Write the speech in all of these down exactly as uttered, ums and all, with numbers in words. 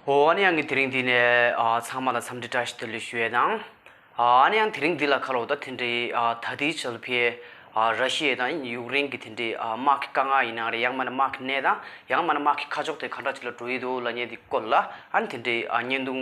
འོ་ཨ་ནི་ཡང་གི་དེ་རིང་འདི་ནས་ཨ་ཚང་མ་ལ་འཚམས་འདྲི་བཀྲ་ཤིས་བདེ་ལེགས་ཞུ་ཡས་དང་། ཨ་ཨ་ནི་ཡང་དེ་རིང་འདི་ལ་ཁ་ལོ་ད་དེ་འདྲའི་ཨ་ད་ལྟའི་ཆར་ཕི་ཨ་ར་ཤི་ཡ་དང་ཡུཀ་རེན་གྱི་དེ་འདྲའི་ཨ་དམག་གི་དཀའ་ངལ་ཡིན་ན་རེད། ཡང་མིན་ན་དམག་གི་གནས་སྟངས། ཡང་མིན་ན་དམག་གི་ཁ་ཕྱོགས་དེ་ག་འདྲ་ཅིག་ལ་འགྲོ་ཡི་འདུག་ལབ་མཁན་དེ་སྐོར་ལ་ཨ་ནི་དེ་འདྲའི་ཨ་བརྙན་ཐུང་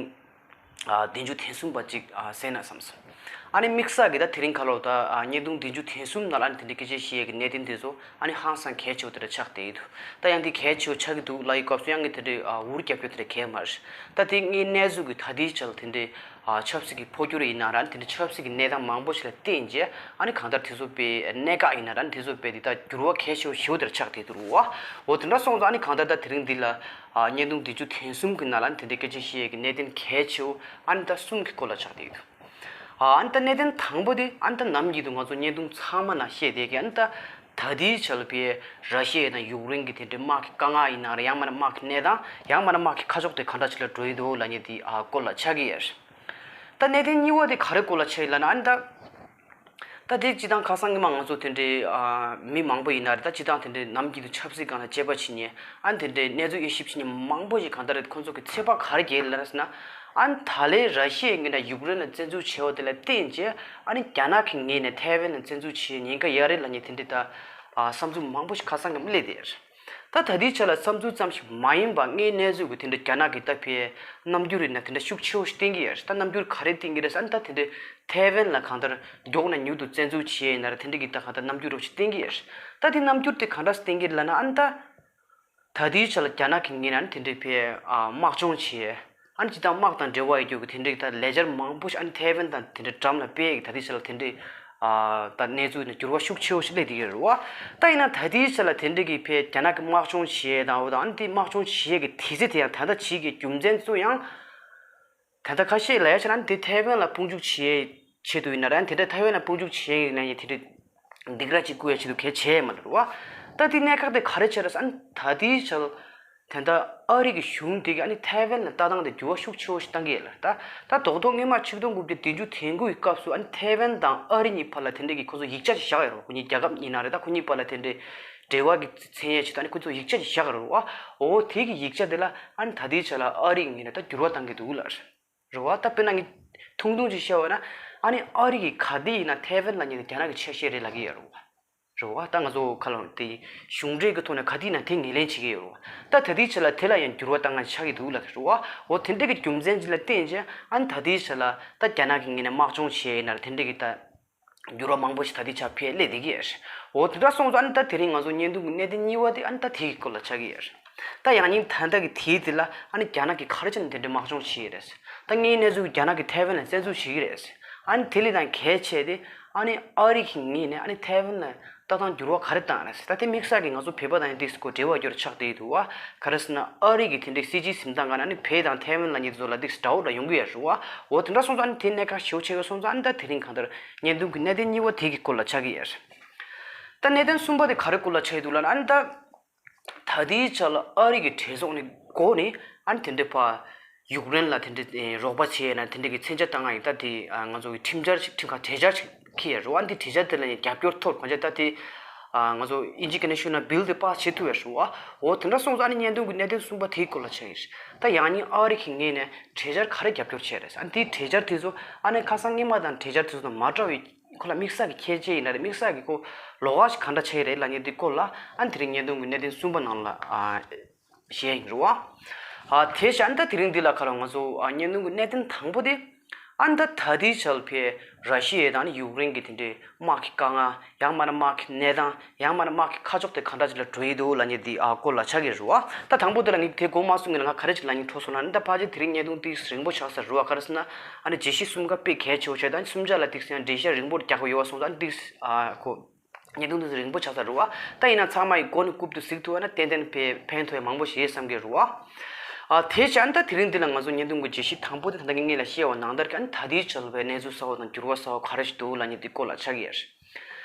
ཨ་བདུན་ཅུ་དོན་གསུམ་པ་ཅིག་ཨ་གསན་ན་བསམ་སོང་། ཨ་ནི་དམིགས་བསལ་གྱི་ད་དེ་རིང་ཁ་ལོ་ད་ཨ་བརྙན་ཐུང་བདུན་ཅུ་དོན་གསུམ་ནང་ལ་ཨ་ནི་དེ་འདྲའི་སྐད་ཆ་བཤད་ཡས་ཀྱི་གནད་དོན་དེ་ཚོ་ཨ་ནི་ཧང་སང་གལ་ཆེ་བོ་དེ་འདྲ་ཆགས་བསྡད་ཡོད་འདུག་ད་ཡང་དེ་གལ་ཆེ་བོ་ཆགས་ཀྱི་འདུག་ལབ་ཡི་སྐབས་སུ་ཡང་གི་དེ་འདྲའི་ཨ་འུར་རྒྱབ་རྒྱུ་དེ་འདྲ་གལ་མ་རེད། ད་དེ་ངའི་གནས་ཚུལ་གྱི་ད་ལྟའི་ཆར་དེ་འདྲའི་ཨ་ཆབ་སྲིད་ཀྱི་འཕོ་འགྱུར་ཡིན་ན་ར་ཨ་ནི་དེ་འདྲའི་ཆབ་སྲིད་ཀྱི་གནས་སྟངས་མང་པོ་ཞིག་ལ་བརྟེན་རྗེས་ཨ་ནི་གང་ལྟར་དེ་ཚོ་དཔེ་གནད་འགག་ཡིན་ན་ར་ཨ་ནི་དེ་ཚོ་དཔེ་དེ་ད་འགྱུར་བ་གལ་ཆེ་བོ་ཞེ་པོ་དེ་འདྲ་ཆགས་བསྡད་འདུག་ར། འོ་དེ་འདྲ་སོང་ཙང་ཨ་ནི་གང་ལྟར་ད་དེ་རིང་འདི་ལ་ཨ་བརྙན་ཐུང་བདུན་ཅུ་དོན་གསུམ་གྱི་ནང་ལ་ཨ་ནི་དེ་འདྲའི་སྐད་ཆ་བཤད་ཡས་ཀྱི་གནད་དོན་གལ་ཆེ་བོ་ཨ་ནི་ད་གསུམ་གྱི་སྐོར་ལ་ཆགས་བསྡད་ཡོད། ཨ་ནི་ད་གནད་དོན་དང་པོ་དེ་ཨ་ནི་ད་ནམ་རྒྱུན་དུ་ང་ཚོ་བརྙན་ཐུང་ཚང་མ་ནང་བཤད་བསྡད་ཀྱི་ཨ་ནི་ད་ད་ལྟའི་ཆར་ལ་བའི་ར་ཤི་ཡ་དང་ཡུཀ་རེན་གྱི་དེ་འདྲའི་དམག་གི་དཀའ་ངལ་ཡིན་ན་རེད། ཡང་མིན་ན་དམག་གི་གནས་སྟངས། ཡང་མིན་ན་དམག་གི་ཁ་ཕྱོགས་དེ་ག་འདྲ་ཅིག་ལ་འགྲོ་ཡི་འདུག་ལབ་མཁན་དེ་ཨ་སྐོར་ལ་ཆགས་ཀྱི་ཡོད། ད་གནད་དོན་གཉིས་པ་དེ་ག་རེ་སྐོར་ལ་ཆགས་ཡོད་ལབ་ན་ཨ་ནི་ད། ད་དེ་སྤྱི་བཏང་ཁ་སང་ཉི་མ་ང་ཚོ་དེ་འདྲའི་ཨ་མི་མང་པོ་ཡིན་ན་རེད། ད་སྤྱི་བཏང་དེ་འདྲའི་ནམ་རྒྱུན་དུ་ཆབ་སྲིད་སྒང་ལ་དཔྱད་པ་བྱེད་མཁན་ཨ་ནི་དེ་འདྲའི་གནས་ཚུལ་དབྱེ་ཞིབ་བྱེད་མཁན་མང་པོ་ཞིག་གང་ལྟར་ཁོང་ཚོ་གི་ཚོད་དཔག་ག་རེ་བརྒྱབ་ལབ་ན། ཨ་ནི་ད་ལན་ར་ཤི་ཡ་ངོས་ནས་ཡུཀ་རེན་ལ་བཙན་འཛུལ་བྱས་པ་དེ་ལ་བརྟེན་བྱས་ཨ་ནི་རྒྱ་ནག་གི་ངོས་ནས་ཐའེ་ཝན་ལ་བཙན་འཛུལ་བྱེད་ཉེན་ཁ་ཡོད་རེད་ལབ་མཁན་དེ་འདྲའི་ད་ཨ་བསམ་ཚུལ་མང་པོ་ཞིག་ཁ་སང་གི་སླེབས་བསྡད་ཡོད་རེད། ད་ད་ལྟའི་ཆ་ལ་བསམ་ཚུལ་ཙམ་ཞིག་མ་ཡིན་པ་ངའི་གནས་ཚུལ་གྱི་དེ་འདྲ་རྒྱ་ནག་གི་ད་ཕའི་རྣམ་འགྱུར་ཡིན་ན་དེ་འདྲ་ཤུགས་ཆེ་བོ་ཞིག་བསྟན་གྱི་ཡོད་རེད། ད་རྣམ་འགྱུར་ག་རེ་བསྟན་གྱི་རེད་ཟེར་ན་ད་དེ་འདྲའི་ཐའེ་ཝན་ལ་གང་ལྟར་མགྱོགས་ན་མྱུར་དུ་བཙན་འཛུལ་བྱེད་ཡས་ཡིན་ན་ར་དེ་འདྲ་གི་ད་གང་ལྟར་རྣམ་འགྱུར་རོབ་ཞིག་བསྟན་གྱི་ཡོད་རེད། ད་དེ་རྣམ་འགྱུར་དེ་ག་འདྲ་བསྟན་གྱི་རེད་ལབ་ན་ཨ་ནི་ད། ད་ལྟའི་ཆ་ལ་རྒྱ་ནག་གི་ངོས་ནས་ཨ་ནི་དེ་འདྲའི་ཕའི་ཨ་དམག་སྦྱོང་བྱས། ཨ་ནི་སྤྱི་བཏང་དམག་དང་འབྲེལ་བ་ཡོད་རྒྱུ་གི་དེ་འདྲའི་ད་ལས་འཆར་མང་པོ་ཞིག་ཨ་ནི་ཐའེ་ཝན་དང་དེ་འདྲའི་འགྲམ་ལ་སྤེལ་གི་ད་ལྟའི་ཆ་ལ་དེ་འདྲའི་ཨ་ད་གནས་ཚུལ་ནི་འགྱུར་བ་ཤུགས་ཆེ་བོ་ཞིག་སླེབས་བསྡད་ཀྱི་རེད་བ། ད་ཡིན་ན་ད་ལྟའི་ཆ་ལ་དེ་འདྲའི་གི་ཕའི་རྒྱ་ནག་གི་དམག་སྦྱོང་བྱས་དང་འོ་དང་ཨ་ནི་དེ་དམག་སྦྱོང་བྱས་གི་དུས་ཚོད་དེ་ཡང་ད་ལྟ་བྱེད་གི་རྒྱུ་མཚན་ཚོ་ཡང་། ད་ལྟ་ཁ་ཤས་ལ་ཡ་ཆ་ན་དེ་ཐའེ་ཝན་ལ་དཔུང་འཇུག་བྱེད་ཆེད་དུ་ཡིན་ན་ར་དེ་འདྲ་ཐའེ་ཝན་ལ་དཔུང་འཇུག་བྱེད་ཡིན་ན་ཡང་དེ་འདྲ་སྡིགས་ར་ཅིག་བསྐུལ་ཡ་ཆེད་དུ་གལ་ཆེ་མ་རེད་བ། ད་དེ་གནད་འགག་དེ་ག་རེ་བྱས་རེད་ཟེར་ན་ད་ལྟའི་ཆར་དེ་འདྲ་ཨ་རི་གི་གཞུང་དེ་གི་ཨ་ནི་ཐའེ་ཝན་ལ་ལྟ་སྟངས་དེ་འགྱུར་བ་ཤུགས་ཆེ་བོ་ཞིག་བཏང་གི་ཡོད་ལ་ད་ད་རྡོག་རྡོག་སྔོན་མ་ཆིག་སྟོང་དགུ་བརྒྱ་བདུན་ཅུ་དོན་དགུ་ཡི་སྐབས་སུ་ཨ་ནི་ཐའེ་ཝན་དང་ཨ་རི་གཉིས་བར་ལ་དེ་འདྲ་གི་ཁོ་ཚོ་ཡིག་ཆ་ཞིག་བཞག་ཡོད་རེད། ཁོ་གཉིས་རྒྱལ་ཁབ་ཡིན་ན་རེད། ད་ཁོ་གཉིས་བར་ལ་དེ་འདྲའི་འབྲེལ་བ་གི་མཚན་ཡས་ཆེད་དུ་ཨ་ནི་ཁོ་ཚོ་ཡིག་ཆ་ཞིག་བཞག་ཡོད་རེད་བ། འོ་དེ་གི་ཡིག་ཆ་དེ་ལ་ཨ་ནི་ད་ལྟའི་ཆ་ལ་ཨ་རི་གི་ངོས་ནས་ད་འགྱུར་བ་བཏང་གི་འདུག་ལ། རེད་བ། ད་དཔེར་ན་ངས་ཐུང་ཐུང་ཅིག་བཤད་པ་ན་ཨ་ནི་ཨ་རི་གིས་ག་དུས་ཡིན་ན་ཐའེ་ཝན་ལབ་མཁན་དེ་རྒྱ་ནག་གི་ཆ་ཤས་རེད་ལབ་ཀྱི་ཡོད་རེད་བ། རེད་བ། ད་ང་ཚོ་ཁ་ལོ་དེ་གཞུང་འབྲེལ་གྱི་ཐོག་ནས་ག་དུས་ཡིན་ན་དེ་ངོས་ལེན་བྱེད་ཀྱི་ཡོད་རེད་བ། ད་ད་ལྟའི་ཆ་ལ་དེ་ལ་ཡང་འགྱུར་བ་བཏང་ང་ཆགས་ཀྱི་འདུག་ལབ་རེད་བ། འོ་དེ་འདྲ་གི་རྒྱུ་མཚན་ཅིག་ལ་བརྟེན་བྱས་ཨ་ནི་ད་ལྟའི་ཆ་ལ་ད་རྒྱ་ནག་གི་ངོས་ནས་དམག་སྦྱོང་བྱས་ཡིན་ན་ར་དེ་འདྲ་གི་ད། འགྱུར་བ་མང་པོ་ཞིག་ད་ལྟའི་ཆར་ཕེབས་སླེབས་བསྡད་ཀྱི་ཡོད་རེད། འོ་དེ་འདྲ་སོང་ཙང་ཨ་ནི་ད་དེ་རིང་ང་ཚོ་བརྙན་ཐུང་གི་གནད་དོན་གཉིས་པ་དེ་ཨ་ནི་ད་དེ་གི་སྐོར་ལ་ཆགས་ཀྱི་ཡོད་རེད། ད་ཡང་སྙིང་ད་ལྟ་གི་དེའི་དེ་ལ་ཨ་ནི་རྒྱ་ནག་གིས་ག་རེ་བྱས་ནས་དེ་འདྲའི་དམག་སྦྱོང་བྱེད་ཀྱི་རེད། ད་ངའི་གནས་ཚུལ་རྒྱ་ནག་གིས་ཐའེ་ཝན་ལ་བཙན་འཛུལ་བྱེད་ཀྱི་རེད། ཨ་ནི་དེ་ལས་ད་གལ་ཆེ་དེ་ཨ་ནི་ཨ་རི་གི་ངོས་ནས་ཨ་ནི་ཐའེ་ཝན་ལ་ལྟ་སྟངས་འགྱུར་བ་ག་རེ་བཏང་རེད། ད་དེ་དམིགས་བསལ་གྱི་ང་ཚོ་བོད་པ་དང་ཡང་ཏོག་ཙམ་གོ་འབྲེལ་བ་སྐྱོར་ཆགས་བསྡད་འདུག་བ། ག་རེ་ཟེར་ན་ཨ་རི་གི་དེ་འདྲའི་སྲིད་ཇུས་འཛིན་སྟངས་སྒང་ནས་ཨ་ནི་བོད་དང་ཐའེ་ཝན་ལབ་མཁན་དེ་ཚོ་ལ་ཏོག་ཙམ་དགྲ་བོ་འདྲ་ཡོང་གི་ཡོད་རེད་བ། འོ་དེ་འདྲ་སོང་ཙང་ཨ་ནི་དེ་གནད་འགག་ཞེ་པོ་ཆགས་ཀྱི་སོང་ཙང་ཨ་ནི་ད་དེ་རིང་གང་ལྟར་བརྙན་ཐུང་གི་གནད་དོན་གཉིས་པ་དེ་གི་སྐོར་ལ་ཆགས་ཀྱི་ཡོད་རེད། ད་གནད་དོན་གསུམ་པ་དེ་ག་རེ་སྐོར་ལ་ཆགས་ཀྱི་འདུག་ལབ་ན་ཨ་ནི་ད། ད་ལྟའི་ཆ་ལ་ཨ་རི་གི་གྲོས་ཚོགས་ནས་འགོ་ནས་ཨ་ནི་དེ་འདྲའི་ཕ་ཡུཀ་རེན་ལ་དེ་འདྲའི་རོགས་པ་བྱས་ན་དེ་འདྲའི་གི་མཚོན་ཆ་བཏང་ང་ཡིན། ད་དེ་ང་ཚོ་གི་ཁྲིམས་འཆར་ཞིག་ཁྲིམས་ཁང་གྲོས་འཆར་ཞིག་འཁྱེར་ཡོད་རེད་བ། ཨ་ནི་དེ་གྲོས་འཆར་དེ་ལ་ཡང་རྒྱབ་སྐྱོར་ཐོབ་གང་ཅི་ད་དེ་ང་ཚོ་ཨིན་ཇི་སྐད་ནས་ཞུས་ན་བིལ་དེ་པཱ་སི་བྱེད་ཐུབ་ཡོད་རེད་བ། འོ་དེ་འདྲ་སོང་ཙང་ཨ་ནི་བརྙན་ཐུང་གི་གནད་དོན་གསུམ་པ་དེའི་སྐོར་ལ་ཆགས་ཡོད་རེད། ད་ཡང་སྙིང་ཨ་རི་གི་ངོས་ནས་གྲོས་འཆར་ག་རེ་རྒྱབ་སྐྱོར་བྱས་རེད། ཨ་ནི་དེའི་གྲོས་འཆར་དེ་ཚོ་ཨ་ནི་ཁ་སང་སྔོན་མ་དང་གྲོས་འཆར་དེ་ཚོ་དང་མ་འདྲ་བའི་ཁོ་ལ་དམིགས་བསལ་གྱི་ཁྱད་ཆོས་ཡིན་ན་རེད། དམིགས་བསལ་གྱི་ཁོ་ལོགས་ཀ་ཞིག་ག་འདྲ་ཆགས་ཡོད་རེད་ལབ་མཁན་དེ་སྐོར་ལ་ཨ་ནི་དེ་རིང་བརྙན་ཐུང་གི་གནད་དོན་གསུམ་པ་ནང་ལ་ཨ་བཤད་ཡིན་རེད་བ། ཨ་དེ་བཞིན་ཨ་ནི་ད་དེ་རིང་འདི་ལ་ཁ་ལ་ང་ཚོ་ཨ་བརྙན་ཐུང་གི་གནད་དོན་དང་པོ་དེ་ཨ་ནི་ད་ད་ལྟའི་ཆར་ཕེ་ར་ཤི་ཡ་དང་ཨ་ནི་ཡུཀ་རེན་གྱི་དེ་འདྲའི་དམག་གི་དཀའ་ངལ། ཡང་མིན་ན་དམག་གི་གནས་སྟངས། ཡང་མིན་ན་དམག་གི་ཁ་ཕྱོགས་དེ་ག་འདྲ་ཅིག་ལ་འགྲོ་ཡི་འདུག་ལབ་མཁན་དེ་ཨ་སྐོར་ལ་ཆགས་ཀྱི་རེད་བ། ད་དང་པོ་དེ་ལ་ངས་དེ་གོ་མ་སོང་གི་ན་ང་ག་རེ་ཅིག་ལབ་སྙིང་བྲོ་སོང་ན་ཨ་ནི་ད་ཕལ་ཆེར་དེ་རིང་བརྙན་ཐུང་ཏིག་རིང་པོ་ཆགས་ས་རེད་བ། ག་རེ་ཟེར་ན་ཨ་ནི་བརྗོད་གཞི་གསུམ་ཀ་དཔེ་གལ་ཆེ་བོ་བྱས། ད་ཨ་ནི་གསུམ་ཆ་ལ་ཏིག་ཡང་འགྲེལ་བཤད་རིང་པོ་རྒྱག་དགོས་ཡོད་བ་སོང་ཙང་ཨ་ནི་ཏིག་ཨ་གོ་བརྙན་ཐུང་དེ་ཚོ་རིང་པོ་ཆགས་ས་རེད་བ། ད་ཡིན་ན་ཚང་མ་ཡི་མགོ་ནས་རྐུབ་ཏུ་གཟིགས་ཐུབ་པ་ན་ཏན་ཏན་ཕན་ཕན་ཐོགས་ཡ་མང་པོ་ཞིག་ཡོད་བསམ་གྱི་རེད་བ། ཨ་དེ་བྱས་ཨ་ནི་ད་དེ་རིང་འདི་ལ་ང་ཚོ་བརྙན་ཐུང་གི་བརྗོད་གཞི་དང་པོ་དེ་ད་ལྟ་ངས་ལ་བཤད་པ་ནང་ལྟར་གྱི་ཨ་ནི་ད་ལྟའི་ཆར་བའི་གནས་ཚུལ་གསར་བ་དང་འགྱུར་བ་གསར་བ་ག་རེ་ཞིག་འདུག་ལབ་མཁན་དེ་སྐོར་ལ་ཆགས་ཀྱི་ཡོད་རེད།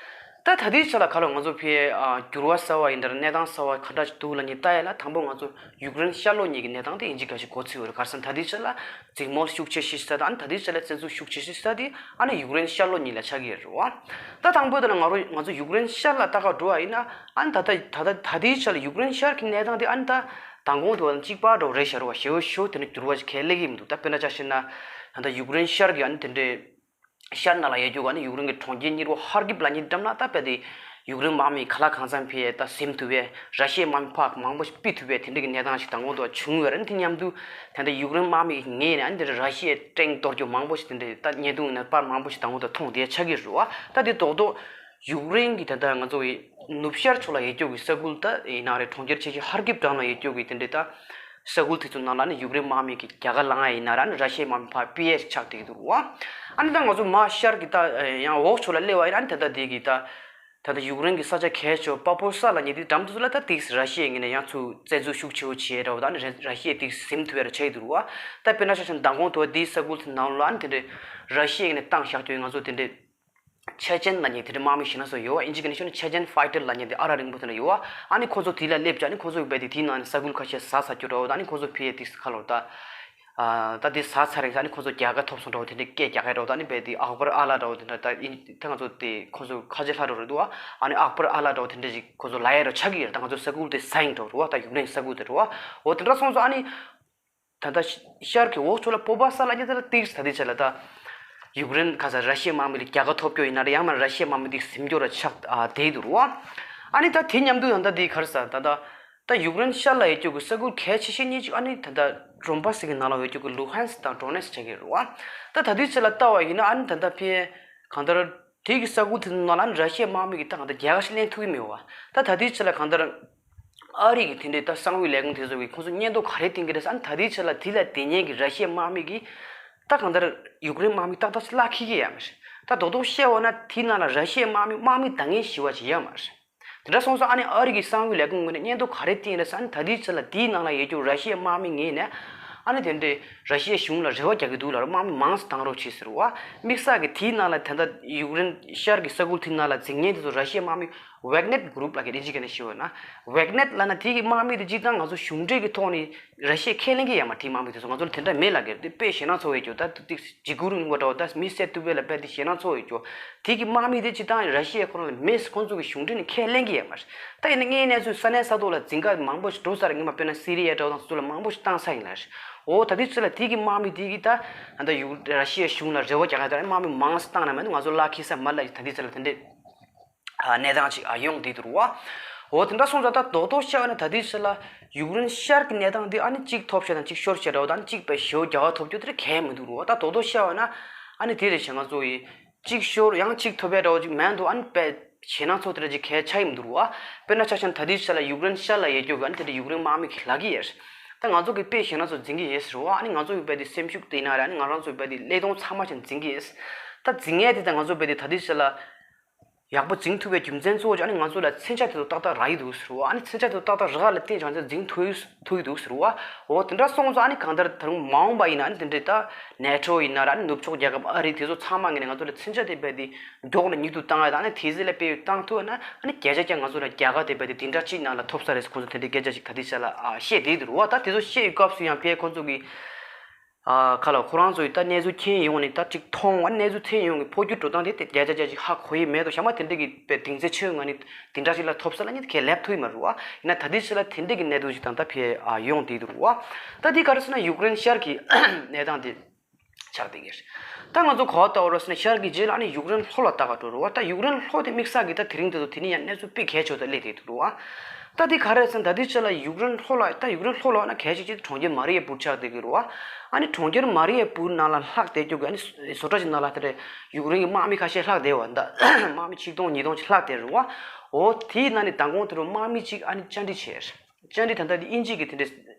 ད་ད་ལྟའི་ཆར་ལ་ག་ལ་ང་ཚོ་ཕའི་ཨ་འགྱུར་བ་གསར་བ་ཡིན་ན་ར་གནས་སྟངས་གསར་བ་ག་འདྲ་ཞིག་འདུག་ལབ་མཁན་ལྟ་ཡ་ལ་དང་པོ་ང་ཚོ་ཡུཀ་རེན་ཤར་ལྷོ་གཉིས་ཀྱི་གནས་སྟངས་དེ་ཡིན་གཅིག་མིན་གཅིག་གོ་ཚོད་ཡོད་རེད། ག་རེ་ཟེར་ན་ད་ལྟའི་ཆར་ལ་འཛིང་མོ་ཤུགས་ཆེ་ཤོས་ཤིག་ས་དང་ཨ་ནི་ད་ལྟའི་ཆར་ལ་བཙན་འཛུལ་ཤུགས་ཆེ་ཤོས་ཤིག་ས་དེ་ཨ་ནི་ཡུཀ་རེན་ཤར་ལྷོ་གཉིས་ལ་ཆགས་ཀྱི་ཡོད་རེད་བ། ད་དང་པོ་དེ་ལ་ང་རོ་ང་ཚོ་ཡུཀ་རེན་ཤར་ལ་ལྟ་ག་འགྲོ་བ་ཡིན་ན་ཨ་ནི་ད་ལྟ་ད་ལྟ་ད་ལྟའི་ཆར་ལ་ཡུཀ་རེན་ཤར་གྱི་གནས་སྟངས་དེ་ཨ་ནི་ད་ མདང་དགོང་དུ་བ་གཅིག་པ་འདྲ་བོ་རེད་ཤག་རེད་བ། ཞེ་པོ་ཞེ་པོ་དེ་འདྲ་འགྱུར་བ་ཞིག་གང་ཡང་སླེབས་ཀྱི་མི་འདུག་ད་དཔེར་ན་ཆ་བཞག་ན་ད་ལྟ་ཡུཀ་རེན་ཤར་གྱི་ཨ་ནི་དེ་འདྲའི་ཤར་ནང་ལ་ཡོད་རྒྱུ་གི་ཨ་ནི་ཡུཀ་རེན་གྱི་གྲོང་ཁྱེར་གཉིས་པོ་ཧར་ཀིབ་ལབ་མཁན་འགྲམ་ལ་ད་དཔེ་དེ་ཡུཀ་རེན་དམག་མིས་ག་ལ་གང་འཚམ་ཕར་ད་ཟིན་ཐུབ་པའི་ར་ཤི་ཡའི་དམག་མི་ཕར་མང་པོ་ཞིག་ཕུད་ཐུབ་པའི་དེ་འདྲ་གི་གནས་སྟངས་ཤིག་མདང་དགོང་དུ་བ་བྱུང་ཡོད་རེད། ཨ་ནི་དེ་མཉམ་དུ་ད་ལྟ་ཡུཀ་རེན་དམག་མི་གི་ངོས་ནས་ཨ་ནི་དེ་འདྲ་ར་ཤི་ཡའི་ཊེང་གཏོར་རྒྱུ་མང་པོ་ཞིག་དེ་འདྲ་ད་བརྙན་ཐུང་ནང་པར་མང་པོ་ཞིག་མདང་དགོང་དུ་མཐོང་བསྡད་ཆགས་ཀྱི་རེད་བ། ད་དེ་རྡོག་རྡོག་ཡུཀ་རེན་གྱི་ད་ལྟ་ང་ཚོ་གི་ནུབ་ཤར་ཕྱོགས་ལ་ཡོད་རྒྱུ་གི་ས་ཁུལ་ད་ཡིན་ན་རེད། གྲོང་ཁྱེར་ཆེ་ཆེ་ཧར་ཀིབ་འགྲམ་ལ་ཡོད་རྒྱུ་གི་དེ་འདྲའི་ད་ས་ཁུལ་དེ་ཚོ་ནང་ལ་ནི་ཡུཀ་རེན་དམག་མི་གི་རྒྱལ་ཁ་ལངས་ཡ་ཡིན་ན་ར་ནི་ར་ཤི་ཡའི་དམག་མི་ཕར་ཕུད་ཡས་ཆགས་བསྡད་ཀྱི་འདུག་བ། ཨ་ནི་ད་ང་ཚོ་མར་ཤར་གྱི་ད་ཡང་འོག་ཕྱོགས་ལ་སླེབས་པ་ཡིན་ན་ནི་ད་ལྟ་དེ་གི་ད་ད་ལྟ་ཡུཀ་རེན་གྱི་ས་ཆ་གལ་ཆེ་བ་པ་པོ་སཱ་ལབ་མཁན་དེ་འགྲམ་དེ་ཚོ་ལ་ད་ཏིག་ར་ཤི་ཡའི་ངོས་ནས་ཡང་ཚུར་རྩེད་འཛུགས་ཤུགས་ཆེ་བོ་བྱས་ར་བ། ད་ནི་ར་ཤི་ཡས་ཏིག་ཟིན་ཐུབ་ཡ་ར་ཆགས་ཀྱི་འདུག་བ། ད་དཔེར་ན་ཆ་བཞག་ན་མདང་དགོང་དུ་བ་དེའི་ས་ཁུལ་དེ་ནང་ལ་ནི་དེ་འདྲའི་ར་ཤི་ཡའི་ངོས་ནས་བཏང་བཞག་རྒྱུ་ཡིན། ང་ཚོ་དེ་འདྲའི་ཆེ་ཆེན་ལབ་མཁན་དེ་འདྲའི་དམག་མི་ཞེ་ན་ཚོ་ཡོད་བ། ཨིན་ཇི་གི་ནས་ཤོད་ན་ཆེ་ཆེན་ཕའི་ཊར་ལབ་མཁན་དེ་ཨ་རག་རིང་པོ་དེ་འདྲ་ཡོད་བ། ཨ་ནི་ཁོ་ཚོ་དེ་ལ་སླེབས་བྱས་ཨ་ནི་ཁོ་ཚོ་གི་རྦད་དེ་དེའི་ནང་ནས་ས་ཁུལ་ཁ་ཤས་ཟ་ཚར་རྒྱུ་འདྲ་བོ། ད་ཨ་ནི་ཁོ་ཚོ་ཕར་ཡ་ཏིག་ཁ་ལོར་ད་ཨ་ད་དེ་ཟ་ཚར་རེད། ཨ་ནི་ཁོ་ཚོ་རྒྱལ་ཁ་ཐོབ་སོང་འདྲ་བོ་དེ་འདྲའི་སྐད་རྒྱག་ཡ་འདྲ་བོ། ད་ཨ་ནི་རྦད་དེ་ཨག་བར་ཨ་ལ་འདྲ་བོ་དེ་འདྲ་ད་ཨིན་ད་ང་ཚོ་དེ་ཁོ་ཚོ་ཁ་ཆེ་ལྷ་འདྲ་བོ་རེད་འདུག་བ། ཨ་ནི་ཨག་བར་ཨ་ལ་འདྲ་བོ་དེ་འདྲ་ཞིག་ཁོ་ཚོ་ལབ་ཡ་འདྲ་བོ་ཆགས་ཀྱི་ཡོད་རེད། ད་ང་ཚོ་ས་ཁུལ་དེ་ཟ་ཡིན་འདྲ་བོ་རེད་བ། ད་ཡུཀ་རེན་ས་ཁུལ་དེ་རེད་བ། འོ་དེ་འདྲ་སོང་ཙང་ཨ་ནི། ད་ལྟ་ཤར་གྱི་འོག་ཕྱོགས་ལ་པོ་པ་སཱ་ལབ་མཁན་དེ་ལ་ཏིག་ད་ལྟའི་ཆ་ལ་ད་ཡུཀ་རེན་ཁ་ས་ར་ཤི་ཡའི་དམག་མི་ལ་རྒྱལ་ཁ་ཐོབ་རྒྱུ་ཡིན་ན་རེད། ཡང་ན་ར་ཤི་ཡའི་དམག་མི་དེ་ཟིན་རྒྱུ་ར་ཆགས་ཨ་བསྡད་འདུག་རེད་བ། ཨ་ནི་ད་དེ་མཉམ་དུ་ཡང་ད་དེ་ག་རེ་ཟེར་ད་ད་ད་ཡུཀ་རེན་ཤར་ལ་ཡོད་རྒྱུ་གི་ས་ཁུལ་གལ་ཆེ་ཤོས་གཉིས་ཅིག་ཨ་ནི་ད་ད་ཌོན་པཱ་སི་གི་ནང་ལ་ཡོད་རྒྱུ་གི་ལུ་ཧན་སི་དང་ཌོ་ནེ་སི་ཆགས་ཀྱི་རེད་བ། ད་ད་དེའི་ཆ་ལ་ལྟ་བ་ཡིན་ན་ཨ་ནི་ད་ད་ཕར་གང་ལྟར། དེ་གི་ས་ཁུལ་དེ་ཚོ་ནང་ལ་ནི་ར་ཤི་ཡའི་དམག་མི་གིས་ད་གང་ལྟར་རྒྱལ་ཁ་ཞིག་ལེན་ཐུབ་ཀྱི་མེད་པ། ད་ད་ལྟའི་ཆ་ལ་གང་ལྟར་ཨ་རི་གི་དེ་འདྲའི་ད་གསང་བའི་ལས་ཁུངས་དེ་ཚོ་གིས་ཁོང་ཚོ་སྙན་ཐོ་ག་རེ་བཏོན་གྱི་རེད་ཟེར་ན། ད་ལྟའི་ཆ་ལ་དེ་ལ་དེ་ཉིད་ཀྱི་ར་ཤི་ཡའི་དམག་མི་གིས་ད་གང་ལྟར་ཡུཀ་རེན་དམག་མི་ཏག་ཏག་ཞིག་བརླག་འཁྱེར་གྱི་ཡོད་མ་རེད། ད་རྡོག་རྡོག་བཤད་པ་ན་དེའི་ནང་ལ་ར་ཤི་ཡའི་དམག་མི་དམག་མི་འདང་ངེས་ཞེ་པོ་ཅིག་ཡོད་མ་རེད། དེ་འདྲ་སོང་ཙང་ཨ་ནི་ཨ་རི་གི་གསང་བའི་ལས་ཁུངས་ངོས་ནས་སྙན་ཐོ་ག་རེ་བཏོན་རེད་ཟེར་ན། ད་ལྟའི་ཆ་ལ་དེའི་ནང་ལ་ཡོད་རྒྱུ་ར་ཤི་ཡའི་དམག་མི་ངོས་ནས་ཨ་ནི་དེ་འདྲའི་ར་ཤི་ཡའི་གཞུང་ལ་རེ་བ་རྒྱག་གི་འདུག་ལབ་རེད། དམག་མི་མང་ཙམ་བཏང་རོགས་བྱེད་ཟེར་བ། དམིགས་བསལ་གྱི་དེའི་ནང་ལ་ད་ལྟ་ཡུཀ་རེན་ཤར་གྱི་ས་ཁུལ་དེའི་ནང་ལ་འཛིང་མཁན་དེ་ཚོ་ར་ཤི་ཡའི་དམག་མི་ཝེག་ནེཊ་གུ་རུབ་ལབ་མཁན་ཨིན་ཇི་སྐད་ནས་ཞུས་པ་ན། ཝེག་ནེཊ་ལབ་ན་དེ་གི་དམག་མི་དེ་སྤྱིར་བཏང་ང་ཚོ་གཞུང་འབྲེལ་གྱི་ཐོག་ནས་ར་ཤི་ཡས་ཁས་ལེན་གྱི་ཡོད་མ་རེད། དེའི་དམག་མི་དེ་ཚོ་ང་ཚོ་ལ་དེ་འདྲ་མེད་ལབ་ཀྱི་རེད། དེ་དཔེ་ཞེད་སྣང་ཚ་པོ་ཡོད་རྒྱུ། ད་དེ་འཇིགས་སྐུལ་རིང་ལུགས་འདྲ་བོ་ད་མི་བསད་གཏུབ་པ་ལ་དཔེ་དེ་ཞེད་སྣང་ཚ་པོ་ཡོད་རྒྱུ། དེ་གི་དམག་མི་དེ་སྤྱིར་བཏང་ར་ཤི་ཡས་ཁོ་རང་ལ་མེད། ཁོང་ཚོ་གི་གཞུང་འབྲེལ་ནས་ཁས་ལེན་གྱི་ཡོད་མ་རེད། ད་ཡིན་ན་དངོས་གནས་ཚུལ་ས་གནས་ས་ཐོག་ལ་འཛིང་ག་མང་པོ་ཞིག་འགྲོ་ས་རེད། སྔོན་མ་དཔེར་ན་སི་རི་ཡ་འདྲ་བོ་དང་སོ་སོ་ལ་མང་པོ་ཞིག་བཏང་ས་ཡིན་ལ་རེད། འོ་ད་དེའི་ཚུལ་ལ་དེ་གི་དམག་མི་དེ་གི་ད་ད་ཡུ་ར་ཤི་ཡའི་གཞུང་ལ་རེ་བ་རྒྱག་ཡ་ད་དམག་མི་མང་ཙམ་བཏང་ན་མ་གཏོགས་ང་ཚོ་བརླག་འཁྱེར་ས་མ་རེད་ལབ་ཀྱི། ད་དེའི་ཚུལ་ལ་དེ་འདྲས། ཨ་གནས་སྟངས་ཅིག་ཨ་ཡོང་བསྡད་འདུག་རེད་བ། འོ་དེ་འདྲ་སོང་ཙང་ད་རྡོག་རྡོག་བཤད་པ་ན་ད་ལྟའི་ཆ་ལ་ཡུཀ་རེན་ཤར་གྱི་གནས་སྟངས་འདི་ཨ་ནི་གཅིག་ཐོབ་བྱས་དང་གཅིག་ཤོར་བྱས་འདྲ་བོ་དང་གཅིག་པའི་ཞེ་པོ་རྒྱལ་བ་ཐོབ་རྒྱུ་དེ་འདྲ་གང་ཡང་མི་འདུག་རེད་བ། ད་རྡོག་རྡོག་བཤད་པ་ན་ཨ་ནི་དེ་རེད་བྱས། ང་ཚོ་ཡི་གཅིག་ཤོར་ཡང་གཅིག་ཐོབ་པའི་འདྲ་བོ་ཅིག་མེད་འདུག་ཨ་ནི་དཔེ་ཞེད་སྣང་ཚ་པོ་དེ་འདྲ་ཅིག་གང་ཡང་ཆགས་ཀྱི་མི་འདུག་རེད་བ། དཔེར་ན་ཆ་བཞག་ན་ད་ལྟའི་ཆ་ལ་ཡུཀ་རེན་ཤར་ལ་ཡོད་རྒྱུ་གི་ཨ་ནི་དེ་འདྲ་ཡུཀ་རེན་དམག་མི་གིས་ལབ་ཀྱི་ཡོད་རེད། ད་ང་ཚོ་གི་དཔེ་ཞེད་སྣང་ཚ་པོ་འཛིང་གི་ཡོད་ཟེར་བ། ཨ་ནི་ང་ཚོ་གི་དཔེ་དེ་སེམས་ཤུགས་དེ་ཡིན་ན་རེད། ཨ་ནི་ང་རང་ཚོ་དཔེ་དེ་ཀླད་སྟོང་ཚང་མ་ཅིག་འཛིང་གི་ཡོད། ད་འཛིང་ཡས་དེ་ད་ང་ཚོ་དཔེ་དེ་ད་ལྟའི་ཆ་ལ་ཡག་པོ་འཛིང་ཐུབ་པའི་རྒྱུ་མཚན་གཙོ་བོ་ཅིག་ཨ་ནི་ང་ཚོ་ལ་མཚོན་ཆ་དེ་ཚོ་ཏག་ཏག་རག་གི་འདུག་ཟེར་བ། ཨ་ནི་མཚོན་ཆ་དེ་ཚོ་ཏག་ཏག་རག་ལ་བརྟེན་བྱས་ང་ཚོ་འཛིང་ཐུབ་ཐུབ་ཀྱི་འདུག་ཟེར་བ། འོ་དེ་འདྲ་སོང་ཙང་ཨ་ནི་གང་ལྟར་ད་རུང་མ་འོངས་པ་ཡིན་ན་ཨ་ནི་དེ་འདྲའི་ད་ནེ་ཊོ་ཡིན་ན་ར་ཨ་ནི་ནུབ་ཕྱོགས་རྒྱལ་ཁབ་ཨ་རི་དེ་ཚོ་ཚང་མ་ངོས་ནས་ང་ཚོ་ལ་མཚོན་ཆ་དེ་དཔེ་དེ་མགྱོགས་ལ་མྱུར་དུ་བཏང་ཡ་དང་ཨ་ནི་དེ་ཚོ་ལ་དཔེ་བཏང་ཐུབ་ན་ཨ་ནི་བརྒྱ་ཆ་བརྒྱ་ང་ཚོ་ལ་རྒྱལ་ཁ་དེ་དཔེ་དེ་དེ་འདྲ་ཅིག་ནང་ལ་ཐོབ་ས་རེད་ཟེར་ཁོང་ཚོ་དེ་འདྲའི་སྐད་ཆ་ཞིག་ད་ལྟའི་ཆ་ལ་ཨ་བཤད་བསྡད་འདུག་རེད་བ། ད་དེ་ཚོ་བཤད་པའི་སྐབས་སུ་ཡང་དཔེ་ཁོང་ཚོ་གི་ཨ་ཁ་ལ་ཁོ་རང་ཚོ་ཡི་ད་གནས་ཚུལ་མཁྱེན་ཡོང་ནས་ད་ཅིག་མཐོང་བ། གནས་ཚུལ་མཁྱེན་ཡོང་གི་འཕོ་འགྱུར་འགྲོ་སྟངས་དེ་དེ་བརྒྱ་ཆ་བརྒྱ་ཅིག་ཧ་གོ་ཡི་མེད་དོ། བྱས་ཙང་དེ་འདྲ་གི་དཔེ་གདེང་ཚོད་ཆེ་བའི་ངང་ནས་དེ་འདྲ་ཞིག་ལ་ཐོབ་ས་ལ་ནི་དེ་གས་ལབ་ཐུབ་ཡི་མ་རེད་བ། ཡིན་ན་ད་ལྟའི་ཆ་ལ་དེ་འདྲ་གི་གནས་ཚུལ་ཞིག་དང་ད་ཕེ་ཨ་ཡོང་བསྡད་འདུག་རེད་བ། ད་དེ་ག་རེ་ཟེར་ན་ཡུཀ་རེན་ཤར་གྱི་གནས་སྟངས་དེ་ཆགས་བསྡད་ཀྱི་རེད། ད་ང་ཚོ་གོ་བ་ལྟ་བུ་རེད་ཟེར་ན་ཤར་གྱི་རྗེས་ལ་ནི་ཡུཀ་རེན་ལྷོ་ལ་ལྟ་ག་འགྲོ་རེད་བ། ད་ཡུཀ་རེན་ལྷོ་དེ་དམིགས་བསལ་གྱི་ད་དེ་རིང་དེ་ཚོ་དེ་ནི་ཡང་གནས་ཚུལ་དཔེ་གལ་ཆེ་བ་ད་སླེབས་བསྡད་འདུག་རེད་བ། ད་དེ་ག་རེ་ཟེར་ན་ད་ལྟའི་ཆ་ལ་ཡུཀ་རེན་ལྷོ་ལ་ད་ཡུཀ་རེན་ལྷོ་ལ་ན་གལ་ཆེ་ཆེ་གྲོང་ཁྱེར་མ་རི་ཡ་པུར་ཆགས་བསྡད་ཀྱི་རེད་བ། ཨ་ནི་གྲོང་ཁྱེར་མ་རི་ཡ་པུར་ནང་ལ་ལྷག་བསྡད་རྒྱུ་གི་ཨ་ནི་བཟོ་གྲྭ་ཅིག་ནང་ལ་དེ་འདྲ་ཡུཀ་རེན་གྱི་དམག་མི་ཁ་ཤས་ལྷག་བསྡད་བ། ད་དམག་མི་ཆིག་སྟོང་ཉིས་སྟོང་ཅིག་ལྷག་བསྡད་རེད་བ། འོ་དེའི་ནང་ནས་མདང་དགོང་དེ་རུ་དམག་མི་གཅིག་ཨ་ནི་བཅར་འདྲི་བྱས། བཅར་འདྲི་ད་ལྟ་དེ་དབྱིན་ཇི་གི་དེ་འདྲའི་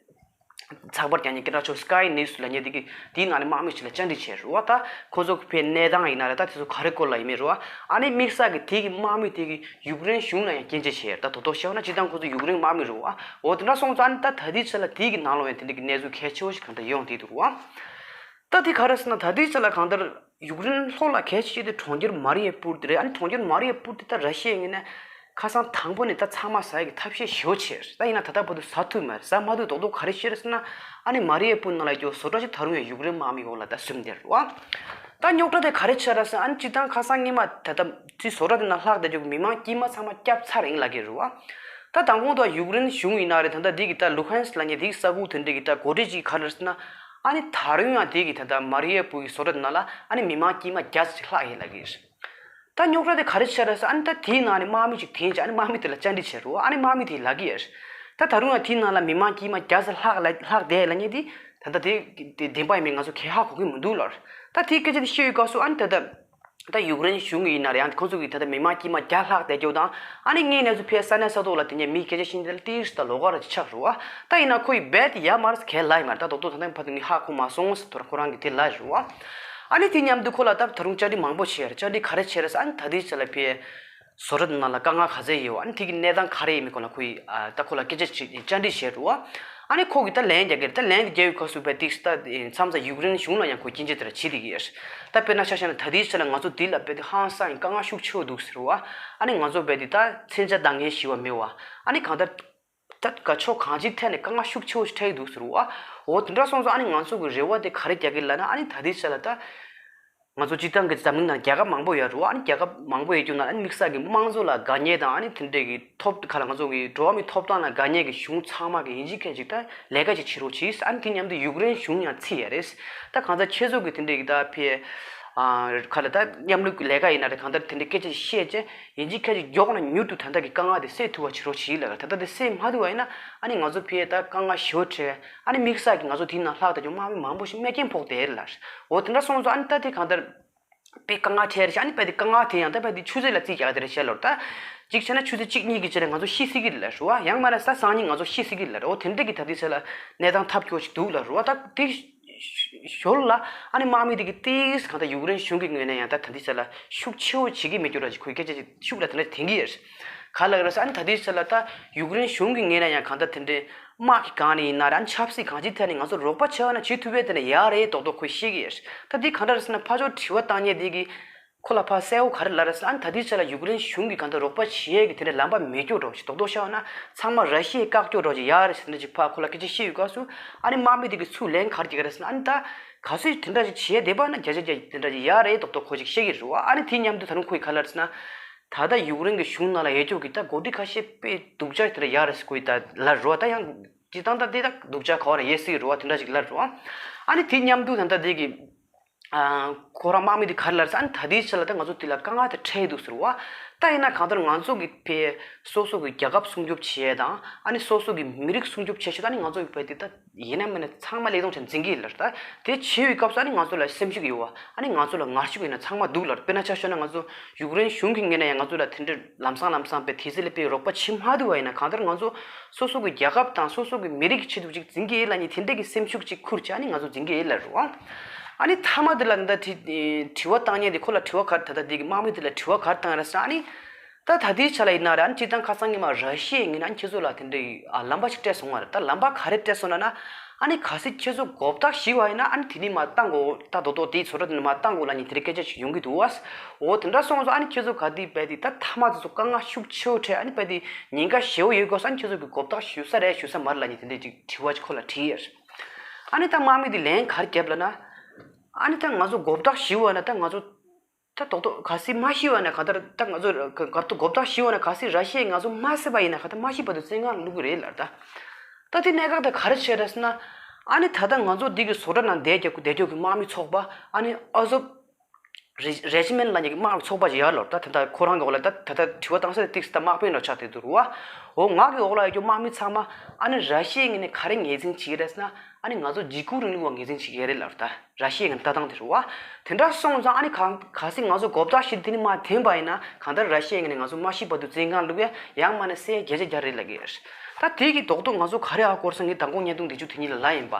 ཚགས་པར་རྒྱག་མཁན་སྐད་གྲགས་ཆེ་བ་སི་ཀའི་ནིའུ་སི་ལབ་མཁན་དེ་གི་དེའི་ནང་ནས་དམག་མི་ཞིག་ལ་བཅར་འདྲི་བྱས་རེད་བ། ད་ཁོ་ཚོ་གི་ཕའི་གནས་སྟངས་ཡིན་ན་རེད། ད་དེ་ཚོ་ག་རེ་སྐོར་ལ་ཡིན་མིན་རེད་བ། ཨ་ནི་དམིགས་བསལ་གི་དེ་གི་དམག་མི་དེ་གི་ཡུཀ་རེན་གཞུང་ལ་ཡང་སྐྱོན་བརྗོད་བྱས་ཡོད། ད་དོ་དོ་བཤད་ན་སྤྱིར་བཏང་ཁོ་ཚོ་ཡུཀ་རེན་དམག་མི་རེད་བ། འོ་དེ་འདྲ་སོང་ཙང་ཨ་ནི་ད་ད་ལྟའི་ཆ་ལ་དེ་གི་ནང་ལོགས་ཡང་དེ་འདྲ་གི་གནས་ཚུལ་གལ་ཆེ་བོ་ཞིག་གང་འདྲ་ཡོང་བསྡད་འདུག་རེད་བ། ད་དེ་ག་རེ་ཟེར་ན་ད་ལྟའི་ཆ་ལ་གང་ལྟར་ཡུཀ་རེན་ལྷོ་ལ་གལ་ཆེ་ཤོས་དེ་གྲོང་ཁྱེར་མ་རི་ཡ་པུར་དེ་རེད། ཨ་ནི་གྲོང་ཁྱེར་མ་རི་ཡ་པུར་དེ་ད་ར་ཤི་ཡའི་ངོས་ནས་ཁ་སང་དང་པོ་ནས་ད་ཚང་མ་ཟ་ཡ་གི་ཐབས་ཤེས་ཞེ་པོ་བྱས། ད་ཡིན་ན་ད་ལྟ་བར་དུ་ཟ་ཐུབ་མ་རེད། ཟ་མ་ཐུབ་རྡོག་རྡོག་ག་རེ་བྱས་རེད་ཟེར་ན་ཨ་ནི་མ་རི་ཡ་པུར་ནང་ལ་ཡོད་བཟོ་གྲྭ་ཞིག་ད་རུང་ཡང་ཡུཀ་རེན་དམག་མི་འོག་ལ་ད་ཟིན་བསྡད་རེད་བ། ད་རྙོག་དྲ་དེ་ག་རེ་ཆགས་རེད་ཟེར་ན་ཨ་ནི་སྤྱིར་བཏང་ཁ་སང་སྔོན་མ་ད་ལྟ་དེ་བཟོ་གྲྭ་དེ་ནང་ལྷག་བསྡད་རྒྱུ་གི་མི་མང་དཀྱུས་མ་ཚང་མ་བསྐྱབས་ཚར་ཡིན་ལབ་ཀྱི་རེད་བ། ད་དང་པོ་ད་ཡུཀ་རེན་གཞུང་ཡིན་ན་རེད། ད་ལྟ་འདི་གི་ད་ལུ་ཧན་སི་ལབ་མཁན་འདི་གི་ས་ཁུལ་དེ་འདྲ་གི་ད་འགོ་ཁྲིད་ཅིག་ག་རེ་ཟེར་ན། ཨ་ནི་ད་རུང་ཡང་འདི་གི་ད་ལྟ་མ་རི་ཡ་པུལ་གི་བཟོ་གྲྭ་ནང་ལ་ཨ་ནི་མི་མང་དཀྱུས་མ་བརྒྱ་ཙམ་ཅིག་ལྷག་ཡོད་ལབ་ཀྱི་ཡོད། ད་རྙོག་དྲ་དེ་ག་རེ་ཆགས་རེད་ཟེར། ཨ་ནི་ད་དེའི་ནང་ནས་དམག་མི་ཅིག་འཐེན་བྱས། ཨ་ནི་དམག་མི་དེ་ལ་བཅར་འདྲི་བྱས་རེད་བ། ཨ་ནི་དམག་མི་དེས་ལབ་ཀྱི་ཡོད། ད་ད་རུང་ཡང་དེའི་ནང་ལ་མི་མང་དཀྱུས་མ་བརྒྱ་ཙམ་ལྷག་ལ་ལྷག་བསྡད་ལབ་མཁན་དེ་ད་ལྟ་དེ་དེ་བདེན་པ་ཡིན་མིན་ང་ཚོ་གང་ཧ་གོ་གི་མི་འདུག་ལབ། ད་དེའི་སྐད་ཆ་དེ་བཤད་ཡོད་སྐབས་སུ་ཨ་ནི་ད་ལྟ་ད་ཡུཀ་རེན་གཞུང་གི་ཡིན་ན་རེད། ཡང་ཁོང་ཚོ་གི་ད་ལྟ་མི་མང་དཀྱུས་མ་བརྒྱ་ལྷག་བསྡད་རྒྱུ་དང་། ཨ་ནི་དངོས་གནས་ཚུར་ཕེབས་ས་གནས་ས་ཐོག་ལ་དེ་ནས་མིའི་སྐད་ཆ་བཤད་མཁན་དེ་ལ་ཏིས་ད་ལོགས་ཀ་ར་ཅིག་ཆགས་རེད་བ། ད་ཡིན་ན་ཁོ་ཡི་རྦད་དེ་ཡ་མ་རེད་ཟེར་གང་ལབ་ཡོད་མ་རེད། ད་རྡོག་རྡོག་ད་ལྟ་བར་དུ་ངས་ཧ་གོ་མ་སོང་ཟེར་ཐོ་ར་ཁོ་རང་གིས་དེ་ལབ་རེད་བ། ཨ་ནི་དེ་མཉམ་དུ་ཁོ་ལ་ད་ད་རུང་བཅར་འདྲི་མང་པོ་བྱས་རེད། བཅར་འདྲི་ག་རེ་བྱས་རེད་ཟེར། ཨ་ནི་ད་ལྟའི་ཆ་ལ་ཕེ་བཟོ་གྲྭ་དེ་ནང་ལ་དཀའ་ངལ་ག་ཚད་ཡོད། ཨ་ནི་དེ་གི་གནས་སྟངས་ག་རེ་ཡིན་མིན་སྐོར་ལ་ཁོ་ཡིས་ཨ་ད་ཁོ་ལ་སྐད་ཆ་དྲིས་བཅར་འདྲི་བྱས་རེད་བ། ཨ་ནི་ཁོ་གིས་ད་ལན་རྒྱག་གི་རེད། ད་ལན་དེ་རྒྱག་ཡོད་སྐབས་སུ་རྦད་དེ་ད་མཚམས་མཚམས་ཡུཀ་རེན་གཞུང་ལ་ཡང་ཁོ་སྐྱོན་བརྗོད་དེ་འདྲ་བྱེད་བསྡད་ཀྱི་ཡོད། ད་དཔེར་ན་ཆ་བཞག་ན་ད་ལྟའི་ཆ་ལ་ང་ཚོ་འདི་ལ་རྦད་དེ་ཧང་སང་ཡིན། དཀའ་ངལ་ཤུགས་ཆེ་བོ་འདུག་ཟེར་བ། ཨ་ནི་ང་ཚོ་རྦད་དེ་ད་མཚོན་ཆ་འདང་མཁན་ཞེ་པོ་མེད་བ། ཨ་ནི་གང་ལྟར་ད་ག་ཕྱོགས་གང་ཅིའི་ཐད་ནས་དཀའ་ངལ་ཤུགས་ཆེ་བོ་ཞིག་འཕྲད་ཀྱི་འདུག་ཟེར་བ། འོ་དེ་འདྲ་སོང་ཙང་ཨ་ནི་ང་ཚོ་གི་རེ་བ་དེ་ག་རེ་རྒྱག་གི་ལབ་ན། ཨ་ནི་ད་ལྟའི་ཆ་ལ་ད་ང་ཚོ་སྤྱིར་བཏང་གི་འཛམ་གླིང་ནང་རྒྱལ་ཁབ་མང་པོ་ཡོད་རེད་བ། ཨ་ནི་རྒྱལ་ཁབ་མང་པོ་ཡོད་རྒྱུ་ན་ཨ་ནི་དམིགས་བསལ་གྱི་དམངས་གཙོ་ལ་དགའ་མཁན་དང་། ཨ་ནི་དེ་འདྲས་ཀྱི་ཐོབ་ག་ལ་ང་ཚོ་གི་འགྲོ་བ་མིའི་ཐོབ་ཐང་ལ་དགའ་མཁན་གྱི་གཞུང་ཚང་མ་གི་ཡིན་གཅིག་མིན་གཅིག་ད་ལས་ཀ་ཅིག་བྱེད་རོགས་གྱིས། ཨ་ནི་དེ་མཉམ་དུ་ཡུཀ་རེན་གཞུང་ཡང་བརྩི་ཡ་རེད། ད་གང་ལྟར་ཁྱེད་ཚོ་གི་དེ་འདྲས་ཀྱི་ད་ཕི་ཨ་ག་ལ་ད་མཉམ་ལུགས་ཀྱི་ལས་ཀ་ཡིན་ན་རེད། གང་ལྟར་དེ་འདྲས་སྐད་ཆ་བཤད་བྱས་ཡིན་གཅིག་མིན་གཅིག་མགྱོགས་ན་མྱུར་དུ་ད་ལྟ་གི་དཀའ་ངལ་དེ་སེལ་ཐུབ་པ་བྱེད་རོགས་གྱིས་ལབ། ད་ལྟ་དེ་སེལ་མ་ཐུབ་པ་ཡིན་ན་ཨ་ནི་ང་ཚོ་ཕི་ད་དཀའ་ངལ་ཞེ་པོ་འཕྲད། ཨ་ནི་དམིགས་བསལ་གྱི་ང་ཚོ་དེའི་ནང་ལྷག་བསྡད་རྒྱུ་དམག་མི་མང་པོ་ཞིག་རྨས་སྐྱོན་ཕོག་བསྡད་ལབ། འོ་དེ་འདྲ་སོང་ཙང་ཨ་ནི་ད་དེ་གང་ལྟར་དཔེ་དཀའ་ངལ་འཕྲད་རེད་ཤག་ཨ་ནི་དཔེ་དེ་དཀའ་ངལ་དེ་ཡང་ད་དཔེ་དེ་ཆུ་ཚོད་ལ་རྩིས་རྒྱག་དེ་རེད་ཤག་ལབ། ད་གཅིག་བྱས་ན་ཆུ་ཚོད་གཅིག་གཉིས་ཀྱི་རྗེས་ལ་ང་ཚོ་ཤི་སྲིད་ཀྱི་རེད་ལབ་རེད་བ། ཡང་མིན་ན་གཟའ་སང་ཉིན་ང་ཚོ་ཤི་སྲིད་ཀྱི་རེད་ལབ་རེད། འོ་དེ་འདྲ་གི་ད་དེ་ཚོ་ལ་གནས་སྟངས་ཐབས་སྐྱོ་ཞིག་འདུག་ལབ་རེད་བ། ད་དེ་ཞོར་ལ་ཨ་ནི་དམག་མི་དེ་གི་ཏིས་གང་ལྟར་ཡུཀ་རེན་གཞུང་གི་ངོས་ནས་ཡང་ད་ད་དེ་ཚོ་ལ་ཤུགས་ཆེ་བོ་བྱེད་ཀྱི་མེད་རྒྱུ་ར་ཅིག་ཁོའི་སྐད་ཆ་ཅིག་ཤུགས་ལ་དེ་འདྲ་དྲན་གྱི་ཡོད་རེད། ག་ལ་རེད་ཟེར་ཨ་ནི་ད་དེ་ཚོ་ལ་ད་ཡུཀ་རེན་གཞུང་གི་ངོས་ནས་ཡང་གང་ལྟར་དེ་འདྲའི་དམག་གི་སྒང་ནས་ཡིན་ན་ར་ཨ་ནི་ཆབ་སྲིད་གང་ཅིའི་ཐད་ནས་ང་ཚོ་རོགས་པ་བྱས་པ་ན་བྱེད་ཐུབ་པའི་དེ་ནས་ཡག་རེད་མདོག་མདོག་ཁོས་བཤད་ཀྱི་ཡོད། ད་འདི་གང་འདྲ་རེད་ཟེར་ན་ཕར་ཕྱོགས་དྲི་བ་བཏང་མཁན་འདི་གིས་ཁོ་ལ་ཕར་གསལ་བོ་ག་རེ་ལབ་རེད་ཟེར་ན། ཨ་ནི་ད་ལྟའི་ཆ་ལ་ཡུཀ་རེན་གཞུང་གིས་གང་ལྟར་རོགས་པ་བྱེད་ཡས་ཀྱི་དེ་འདྲའི་ལམ་པ་མེད་སྐྱོ་འདྲ་བོ་ཞིག་མདོག་མདོག་བཤད་པ་ན་ཚང་མ་ར་ཤི་ཡས་བཀག་སྐྱོ་འདྲ་བོ་ཞིག་ཡག་རེད་ཟེར་འདྲ་ཅིག་ཕར་ཁོ་ལ་སྐད་ཆ་བཤད་ཡོད་སྐབས་སུ་ཨ་ནི་དམག་མི་དེ་གིས་ཚུར་ལན་ག་རེ་རྒྱག་གི་རེད་ཟེར་ན། ཨ་ནི་ད་གལ་སྲིད་དེ་འདྲ་ཞིག་བྱེད་བསྡད་པ་ན་བརྒྱ་ཆ་བརྒྱ་དེ་འདྲ་ཞིག་ཡག་རེད་མདོག་མདོག་ཁོ་ཅིག་བཤད་ཀྱི་རེད་བ། ཨ་ནི་དེ་མཉམ་དུ་ད་རུང་ཁོས་ག་ལབ་རེད་ཟེར་ན། ད་ལྟ་ཡུཀ་རེན་གྱི་གཞུང་ནང་ལ་ཡོད་རྒྱུ་གི་ད་འགོ་ཁྲིད་ཁ་ཤས་དཔེ་སྡུག་ཅག་དེ་འདྲ་ཡག་རེད་ཟེར་ཁོས་ད་ལབ་རེད་བ། ད་ཡང་སྤྱིར་བཏང་ད་དེ་ད་སྡུག་ཅག་ག་བ་ལ་ཡོད་སྲིད་རེད་བ། དེ་འདྲ་ཞིག་ལབ་རེད་བ། ཨ་ནི་དེ་མཉམ་དུ་ད་ལྟ་དེ་གི་ཨ་ཁོ་རང་དམག་མི་དེ་ག་རེ་ལབ་རེད་ཟེར། ཨ་ནི་ད་ལྟའི་ཆ་ལ་ད་ང་ཚོ་དེ་ལ་དཀའ་ངལ་དེ་འཕྲད་འདུག་ཟེར་བ། ད་ཡིན་ན་གང་ལྟར་ང་ཚོ་གི་ཕི་སོ་སོ་གི་རྒྱལ་ཁབ་སྲུང་སྐྱོབ་བྱེད་ཡས་དང་ཨ་ནི་སོ་སོ་གི་མི་རིགས་སྲུང་སྐྱོབ་བྱེད་ཆེད་ད་ཨ་ནི་ང་ཚོ་གི་ཕི་དེ་ད་ཡིན་ན་མིན་ན་ཚང་མ་ལས་དོན་ཆེན་འཛིན་གྱི་ཡིན་ལབ་རེད། ད་དེ་བྱེད་པའི་སྐབས་སུ་ཨ་ནི་ང་ཚོ་ལ་སེམས་ཤུགས་ཡོད་བ། ཨ་ནི་ང་ཚོ་ལ་ངར་ཤུགས་ཡིན་ན་ཚང་མ་འདུག་ལབ་རེད། དཔེར་ན་ཆ་བཞག་ན་ང་ཚོ་ཡུཀ་རེན་གཞུང་གི་ངོས་ནས་ཡང་ང་ཚོ་ལ་དེ་འདྲའི་ལམ་སང་ལམ་སང་པའི་དུས་ཚོད་ལ་དཔེ་རོགས་པ་བྱེད་མ་ཐུབ་པ་ཡིན་ན་གང་ལྟར་ང་ཚོ་སོ་སོ་གི་རྒྱལ་ཁབ་དང་སོ་སོ་གི་མི་རིགས་ཆེད་དུ་ཅིག་འཛིན་གྱི་ཡིན་ལབ་མཁན་དེ་འདྲ་གི་སེམས་ཤུགས་ཅིག་ཁུར་བྱས་ཨ་ནི་ང་ཚོ་འཛིན་གྱི་ཡིན་ལབ་རེད་བ། ཨ་ནི་མཐའ་མ་དེ་ལ་འདི་འདྲ་དྲི་དྲི་བ་བཏང་མཁན་དེ་ཁོ་ལ་དྲི་བ་ག་རེ་ད་ལྟ་འདི་གི་དམག་མི་དེ་ལ་དྲི་བ་ག་རེ་བཏང་ཡོད་རེད་ཟེར་ན། ཨ་ནི་ད་ད་ལྟའི་ཆ་ལ་ཡིན་ན་ར་ཨ་ནི་སྤྱིར་བཏང་ཁ་སང་ཉི་མ་ར་ཤི་ཡའི་ངོས་ནས་ཨ་ནི་ཁྱེད་ཚོ་ལ་དེ་འདྲའི་ཨ་ལམ་པ་ཞིག་སྤྲད་སོང་བ་རེད། ད་ལམ་པ་ག་རེ་སྤྲད་སོང་ལབ་ན། ཨ་ནི་གལ་སྲིད་ཁྱེད་ཚོ་མགོ་བཏགས་ཞི་བ་ཡིན་ན་ཨ་ནི་དེ་ནི་མར་བཏང་དགོས། ད་རྡོག་རྡོག་དེའི་བཟོ་གྲྭ་དེ་ནི་མར་བཏང་དགོས་ལབ་མཁན་དེ་འདྲའི་སྐད་ཆ་ཞིག་ཡོང་གི་འདུག་བ། འོ་དེ་འདྲ་སོང་ཙང་ཨ་ནི་ཁྱེད་ཚོ་ག་དུས་རྦད་དེ་ད་མཐའ་མ་དེ་ཚོ་དཀའ་ངལ་ཤུགས་ཆེ་བོ་འཕྲད། ཨ་ནི་རྦད་དེ་ཉེན་ཁ་ཞེ་བོ་ཡོད་སྐབས་སུ་ཨ་ནི་ཁྱེད་ཚོ་གི་མགོ་བཏགས་ཞུ་ས་རེད་ཞུ་ས་མ་རེད་ལབ་མཁན་དེ་འདྲའི་ཅིག་དྲི་བ་ཅིག་ཁོ་ལ་དྲིས་ཡོད། ཨ་ནི་ད་དམག་མི་དེ་ལན་ག་རེ་བརྒྱབ་ལབ་ན། ཨ་ནི་ད་ང་ཚོ་མགོ་བཏགས་ཞི་བ་ན་ད་ང་ཚོ་ད་རྡོག་རྡོག་གལ་སྲིད་མ་ཞི་བ་ན་གང་ལྟར་ད་ང་ཚོ་ག་ག་མགོ་བཏགས་ཞི་བ་ན་གལ་སྲིད་ར་ཤི་ཡས་ང་ཚོ་མ་བསད་པ་ཡིན་ན་གང་ལྟར་མ་ཤི་བར་དུ་བཙོན་ཁང་བླུག་གི་རེད་ལབ། ད་ད་དེ་གནད་འགག་ད་ག་རེ་བྱས་རེད་ཟེར་ན། ཨ་ནི་ད་ལྟ་ང་ཚོ་འདི་གི་བཟོ་གྲྭ་ནང་བསྡད་རྒྱུ་བསྡད་རྒྱུ་གི་དམག་མི་ཚོགས་པ་ཨ་ནི་ཨ་ཟོབ་རེ་རེ་ཇི་མེན་ལབ་མཁན་གྱི་དམག་ཚོགས་པ་ཞིག་ཡོད་ལབ། ད་ད་ལྟ་ཁོ་རང་གི་འོག་ལ་ད་ད་ལྟ་དྲི་བ་བཏང་ས་དེ་ཏིག་ཙམ་ད་དམག་དཔོན་འདྲ་ཆགས་བསྡད་འདུག་རེད་བ། འོ་ང་གི་འོག་ལ་ཡོད་རྒྱུ་དམག་མི་ཚང་མ་ཨ་ནི་ར་ཤི་ཡའི་ངོས་ནས་ག་རེ་ངོས་འཛིན་བྱེད་ཀྱི་རེད་ཟེར་ན། ཨ་ནི་ང་ཚོ་འཇིགས་སྐུལ་རིང་ལུགས་པ་ངོས་འཛིན་བྱེད་ཀྱི་རེད་ལབ། ད་ར་ཤི་ཡའི་ངོས་ནས་ལྟ་སྟངས་དེ་རེད་བ། དེ་འདྲ་སོང་ཙང་ཨ་ནི་གང་གལ་སྲིད་ང་ཚོ་མགོ་བཏགས་ཞི་དེ་ནི་མར་འཐེན་པ་ཡིན་ན་གང་ལྟར་ར་ཤི་ཡའི་ངོས་ནས་ང་ཚོ་མ་ཤི་བར་དུ་བཙོན་ཁང་བླུག་ཡ། ཡང་མིན་ན་བསད་ཡ་བརྒྱ་ཆ་བརྒྱ་རེད་ལབ་ཀྱི་ཡོད། ད་དེ་གི་རྡོག་རྡོག་ང་ཚོ་ག་རེ་ཧ་གོ་སོང་། ངས་མདང་དགོང་བརྙན་ཐུང་འདི་ཚོ་དེ་གཉིས་ལ་ལབ་ཡིན་པ།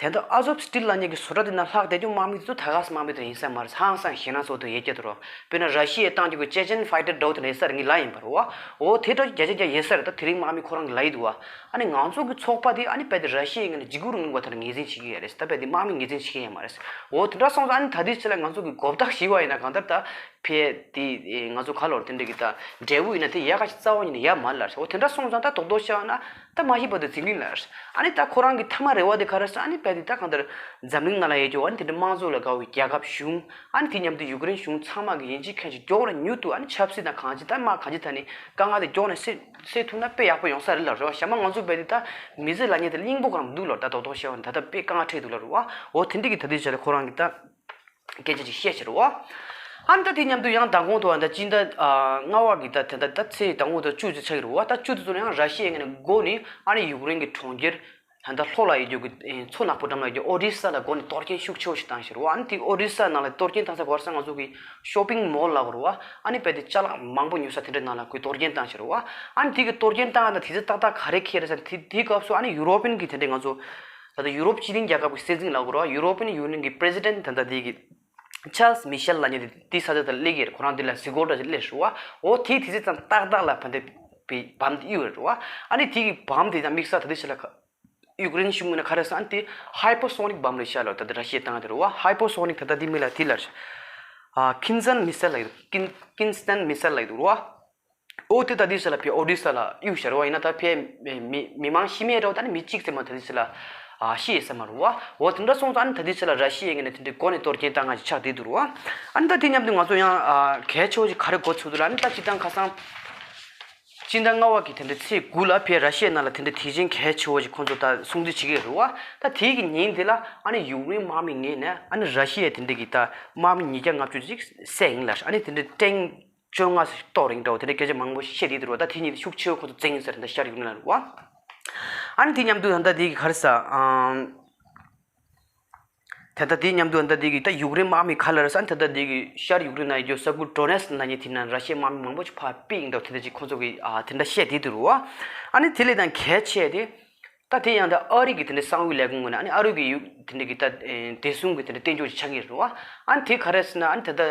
དེ་འདྲ་ཨ་ཟོབ་སི་ཊིལ་ལབ་མཁན་གྱི་བཟོ་གྲྭ་དེ་ནང་ལྷག་བསྡད་རྒྱུ་དམག་མི་དེ་ཚོ་ད་ག་སེ་དམག་མི་དེ་ཡིན་ས་མ་རེད། ཧང་སང་ཞེད་སྣང་ཚོ་དེ་ཡོད་ཀྱི་འདུག་རོ། དཔེར་ན་ར་ཤི་ཡས་བཏང་རྒྱུ་གི་ཅེ་ཅན་ཕའི་ཊར་ཌོག་དེ་འདྲ་ཡོད་ས་རེད། ངས་ལབ་ཡིན་པ་རེད་བ། འོ་དེ་འདྲ་བརྒྱ་ཆ་བརྒྱ་ཡོད་ས་རེད། ད་དེ་རིང་དམག་མི་ཁོ་རང་གིས་ལབ་ཡི་འདུག་བ། ཨ་ནི་ང་ཚོ་གི་ཚོགས་པ་དེ་ཨ་ནི་རྦད་དེ་ར་ཤི་ཡའི་ངོས་ནས་འཇིགས་སྐུལ་རིང་ལུགས་པ་དེ་འདྲ་ངོས་འཛིན་བྱེད་ཀྱི་ཡོད་རེད། ད་རྦད་དེ་དམག་མི་ངོས་འཛིན་བྱེད་ཀྱི་ཡོད་མ་རེད། འོ་དེ་འདྲ་སོང་ཙང་ཨ་ནི་ད་དེའི་ཆ་ལ་ང་ཚོ་གི་མགོ་བཏགས་ཞི་བ་ཡིན་ན་གང་ལྟར་ད་ ཕལ་དེ་ང་ཚོ་ག་ལོར་དེ་འདྲ་གི་ད་འབྲས་བུ་ཡིན་ན་དེ་ཡག་ག་ཞིག་རྩ་བ་ཉིད་ནས་ཡག་མ་རེད་ལབ། འོ་དེ་འདྲ་སོང་ཙང་ད་རྡོག་རྡོག་བཤད་ན་ད་མ་ཤི་བར་དུ་འཛིང་གི་ལབ། ཨ་ནི་ད་ཁོ་རང་གི་མཐའ་མ་རེ་བ་དེ་ག་རེ་ཟེར། ཨ་ནི་ཕལ་དེ་ད་གང་ལྟར་འཛམ་གླིང་ནང་ལ་ཡོད་རྒྱུ་ཨ་ནི་དེ་འདྲ་དམངས་གཙོ་ལ་དགའ་བའི་རྒྱལ་ཁབ་གཞུང་ཨ་ནི་དེ་མཉམ་དུ་ཡུཀ་རེན་གཞུང་ཚང་མ་གི་ཡིན་གཅིག་མཁན་གཅིག་མགྱོགས་ལ་མྱུར་དུ་ཨ་ནི་ཆབ་སྲིད་དང་གང་ཅི་ད་དམག་གང་ཅི་ད་ནི་དཀའ་ངལ་དེ་མགྱོགས་ནས་སེལ་སེལ་ཐུབ་ན་དཔེ་ཡག་པོ་ཡོང་ས་རེད་ལབ་རེད་བ། གཞན་མ་ང་ཚོ་ཕལ་དེ་ད་མི་ཚེ་ལ་ཉེ་དེ་སྙིང་པོ་གང་མི་འདུག་ལབ། ད་རྡོག་རྡོག་བཤད་པ་ནི་ད་ལྟ་དཔེ་དཀའ་ངལ་འཕྲད་འདུག་ལབ་རེད་བ། འོ་དེ་འདྲ་གི་ད་དེ་བྱས་ལ་ཁོ་རང་གི་ད། སྐད་ཆ་ཅིག་བཤད་ཕྱིར་རོ། ཨ་ནི་ད་དེ་མཉམ་དུ་ཡང་མདང་དགོང་དུ་ཨ་ད་སྤྱི་ཟླ་ལྔ་པ་གི་ད་ད་ད་ད་ཚེས་མདང་དགོང་དུ་བཅུ་ཙམ་ཆགས་ཀྱི་རེད་བ། ད་བཅུ་དེ་ཚོ་ལ་ཡང་ར་ཤི་ཡའི་ངོས་ནས་འགོ་ནས་ཨ་ནི་ཡུཀ་རེན་གྱི་གྲོང་ཁྱེར་ད་ད་ལྷོ་ལ་ཡོད་རྒྱུ་གི་མཚོ་ནག་པོ་འགྲམ་ལ་ཡོད་རྒྱུ་ཨོ་ཌི་ས་ལ་འགོ་ནས་གཏོར་སྐྱོན་ཤུགས་ཆེ་བོ་ཞིག་བཏང་ཕྱིར་རོ། ཨ་ནི་དེ་ཨོ་ཌི་ས་ནང་ལ་གཏོར་སྐྱོན་བཏང་ས་བར་ས་ང་ཚོ་གི་ཤོ་པིང་མོལ་ལ་གོ་རོ་བ། ཨ་ནི་དཔེ་དེ་ཅ་ལག་མང་པོ་ཉོ་ས་དེ་འདྲའི་ནང་ལ་ཁོས་གཏོར་སྐྱོན་བཏང་ཕྱིར་རོ་བ། ཨ་ནི་དེ་གི་གཏོར་སྐྱོན་བཏང་ཡ་ད་དེ་ཚོ་ཏག་ཏག་ག་རེ་ཁྱེར་ཟེར་ན་དེ་དེའི་སྐབས་སུ་ཨ་ནི་ཡུ་རོ་པན་གི་དེ་འདྲའི་ང་ཚོ། ད་ལྟ་ཡུ་རོབ་སྤྱི་མཐུན་རྒྱལ་ཁབ་ཀྱི་སྲིད་འཛིན་ལབ་དགོས་རེད་བ། ཡུ་རོ་པན་ཡུ་ནི་ཡན་གྱི་པི་རེ་སི་ཌེན་ཊི་ད་ལྟ་དེ་གི་ཆཱལ་སི་མི་ཤེལ་ལབ་མཁན་དེ་དེ་ས་ཆ་དེར་སླེབས་ཀྱི་རེད། ཁོ་རང་དེ་ལ་གཟིགས་སྐོར་འདྲ་ཞིག་སླེབས་རེད་བ། འོ་དེ་དུས་ཚོད་ཙམ་ཏག་ཏག་ལ་ཕན་བདེ་བའི་བམ་དེ་གཡུགས་རེད་བ། ཨ་ནི་དེ་གི་བམ་དེ་དང་དམིགས་བསལ་ད་ལྟ་ཆ་ལ་ཁ་ཡུཀ་རེན་གཞུང་ངོས་ནས་ག་རེ་ཟེར་ན་དེ་ཧའི་པར་སོ་ནིག་བམ་རེད་ཤག་ལབ། ད་ལྟ་ར་ཤི་ཡས་བཏང་ཡ་དེ་རེད་བ། ཧའི་པར་སོ་ནིག་ད་ལྟ་དེ་མིང་ལ་དེ་ལ་རེད། ཨ་ཀིན་སན་མི་སེལ་ལབ་ཀྱི་འདུག་ཀིན་ཀིན་སན་མི་སེལ་ལབ་ཀྱི་འདུག་རེད་བ། ཨོ་དེ་ད་དེ་ས་ལ་ཕི་ཨོ་ཌི་ས་ལ་གཡུག་བཞག་རོགས་ཡིན་ན་ད་ཕི་མི་མི་མང་ཤི་མེད་རོགས་ད་ནི་མི་གཅིག་ཙམ་མ་ད་དེ་ས་ལ་ཨ་ཤི་ཡས་ས་མ་རུ་བ། འོ་དེ་འདྲ་སོང་ཙང་ཨ་ནི་ད་དེ་ས་ལ་ར་ཤི་ཡའི་ངོས་ནས་དེ་འདྲའི་འགོ་ནས་གཏོར་སྐྱོན་བཏང་ང་ཅིག་ཆགས་བསྡད་འདུག་རུ་བ། ཨ་ནི་ད་དེ་མཉམ་དུ་ང་ཚོ་ཡང་ཨ་གལ་ཆེ་བོ་ཞིག་ག་རེ་གོ་ཚུགས་འདུག་ལ། ཨ་ནི་ད་སྤྱི་བཏང་ཁ་སང་སྤྱི་ཟླ་ལྔ་བ་གི་དེ་འདྲའི་ཚེས་དགུ་ལ་ཕི་ར་ཤི་ཡའི་ནང་ལ་དེ་འདྲའི་དེ་བཞིན་གལ་ཆེ་བོ་ཞིག་ཁོང་ཚོ་ད་སྲུང་བརྩི་བྱེད་ཀྱི་རུ་བ། ད་དེའི་གི་ཉིན་དེ་ལ་ཨ་ནི་ཡུཀ་རེན་དམག་མི་ངོས་ནས་ཨ་ནི་ར་ཤི་ཡའི་དེ་འདྲའི་གི་ད་དམག་མི་ཉིས་བརྒྱ་ལྔ་བཅུ་ཅིག་བསད་ཡིན་ལ། ཨ་ནི་དེ་འདྲའི་ཀྲེང་བཅོ་ལྔ་ཙམ་གཏོར་ཡིན་འདྲ་བོ་དེ་འདྲའི་སྐད་ཆ་མང་པོ་བཤད་བསྡད་འདུག་རོ། ད་དེ་ཉིད་ཤུགས་ཆེ་བོ་ཁོ་ཚོ་འཛིན་ཡིན་ཟེར་ད་ཤར་ཡུཀ་རེན་ལ་རེད་བ། ཨ་ནི་དེ་མཉམ་དུ་ད་ལྟ་དེ་གི་ག་རེ་ཟ། ཨམ། ད་ལྟ་དེ་མཉམ་དུ་ད་ལྟ་དེ་གི་ད་ཡུཀ་རེན་དམག་མི་ག་ལ་རེད་ཟ། ཨ་ནི་ད་ལྟ་དེ་གི་ཤར་ཡུཀ་རེན་ན་ཡོད་རྒྱུ་ས་ཁུལ་ཌོ་ནེ་སི་ན་ཉེ་དེ་ན་ར་ཤི་ཡའི་དམག་མི་མང་པོ་ཅིག་ཕར་ཕུད་ཡིན་འདྲ་བོ་དེ་འདྲ་ཅིག་ཁོ་ཚོ་གི་ཨ་དེ་འདྲ་བཤད་བསྡད་འདུག་རོ། ཨ་ནི་དེ་ལས་ད་གལ་ཆེ་དེ། ད་དེ་ཡང་ད་ཨ་རི་གི་དེ་འདྲའི་གསང་བའི་ལས་ཁུངས་ངོས་ནས་ཨ་ནི་ཨ་རི་གི་ཡུ་དེ་འདྲའི་གི་ད་ཨེ་བདེ་སྲུང་གི་དེ་འདྲའི་བསྟན་བཅོས་ཅིག་ཆགས་ཀྱི་རེད་བ། ཨ་ནི་དེ་ག་རེ་ཟེར་ན་ཨ་ནི་ད་ལྟ་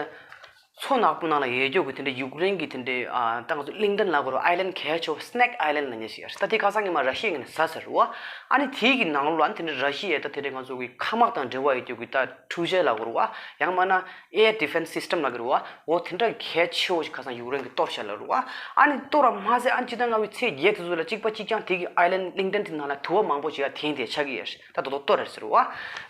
མཚོ་ནག་པོ་ནང་ལ་ཡོད་རྒྱུ་གི་དེ་འདྲའི་ཡུཀ་རེན་གི་དེ་འདྲའི་ཨ་ད་ང་ཚོ་གླིང་ཕྲན་ལབ་དགོས་རེད། ཨའི་ལན་གལ་ཆེ་བ་སི་ནེག་ཨའི་ལན་ལབ་མཁན་ཞིག་ཡོད་རེད། ད་དེ་ཁ་སང་ཉི་མ་ར་ཤི་ཡའི་ངོས་ནས་ཟ་ཟེར་རེད་བ། ཨ་ནི་དེ་གི་ནང་ལོགས་ལ་ཨ་ནི་དེ་འདྲའི་ར་ཤི་ཡའི་ད་དེ་འདྲའི་ང་ཚོ་གི་མཁའ་དམག་དང་འབྲེལ་བ་ཡོད་རྒྱུ་གི་ད་འཕྲུལ་ཆས་ལབ་དགོས་རེད་བ། ཡང་མིན་ན་air defense system ལབ་ཀྱི་རེད་བ། འོ་དེ་འདྲ་གལ་ཆེ་བོ་ཞིག་ཁ་སང་ཡུཀ་རེན་གྱིས་གཏོར་བཞག་ལབ་རེད་བ། ཨ་ནི་གཏོར་བ་མ་ཟད་ཨ་ནི་སྤྱི་ཟླ་ལྔ་པའི་ཚེས་བརྒྱད་དེ་ཚོ་ལ་གཅིག་པ་གཅིག་རྐྱང་དེ་གི་ཨའི་ལན་གླིང་ཕྲན་དེ་ནང་ལ་དུ་བ་མང་པོ་ཞིག་ཡར་འཐེན་ཏེ་ཆགས་ཀྱི་ཡོད་རེད། ད་དོ་དོ་གཏོར་རེད་ཟེར་བ།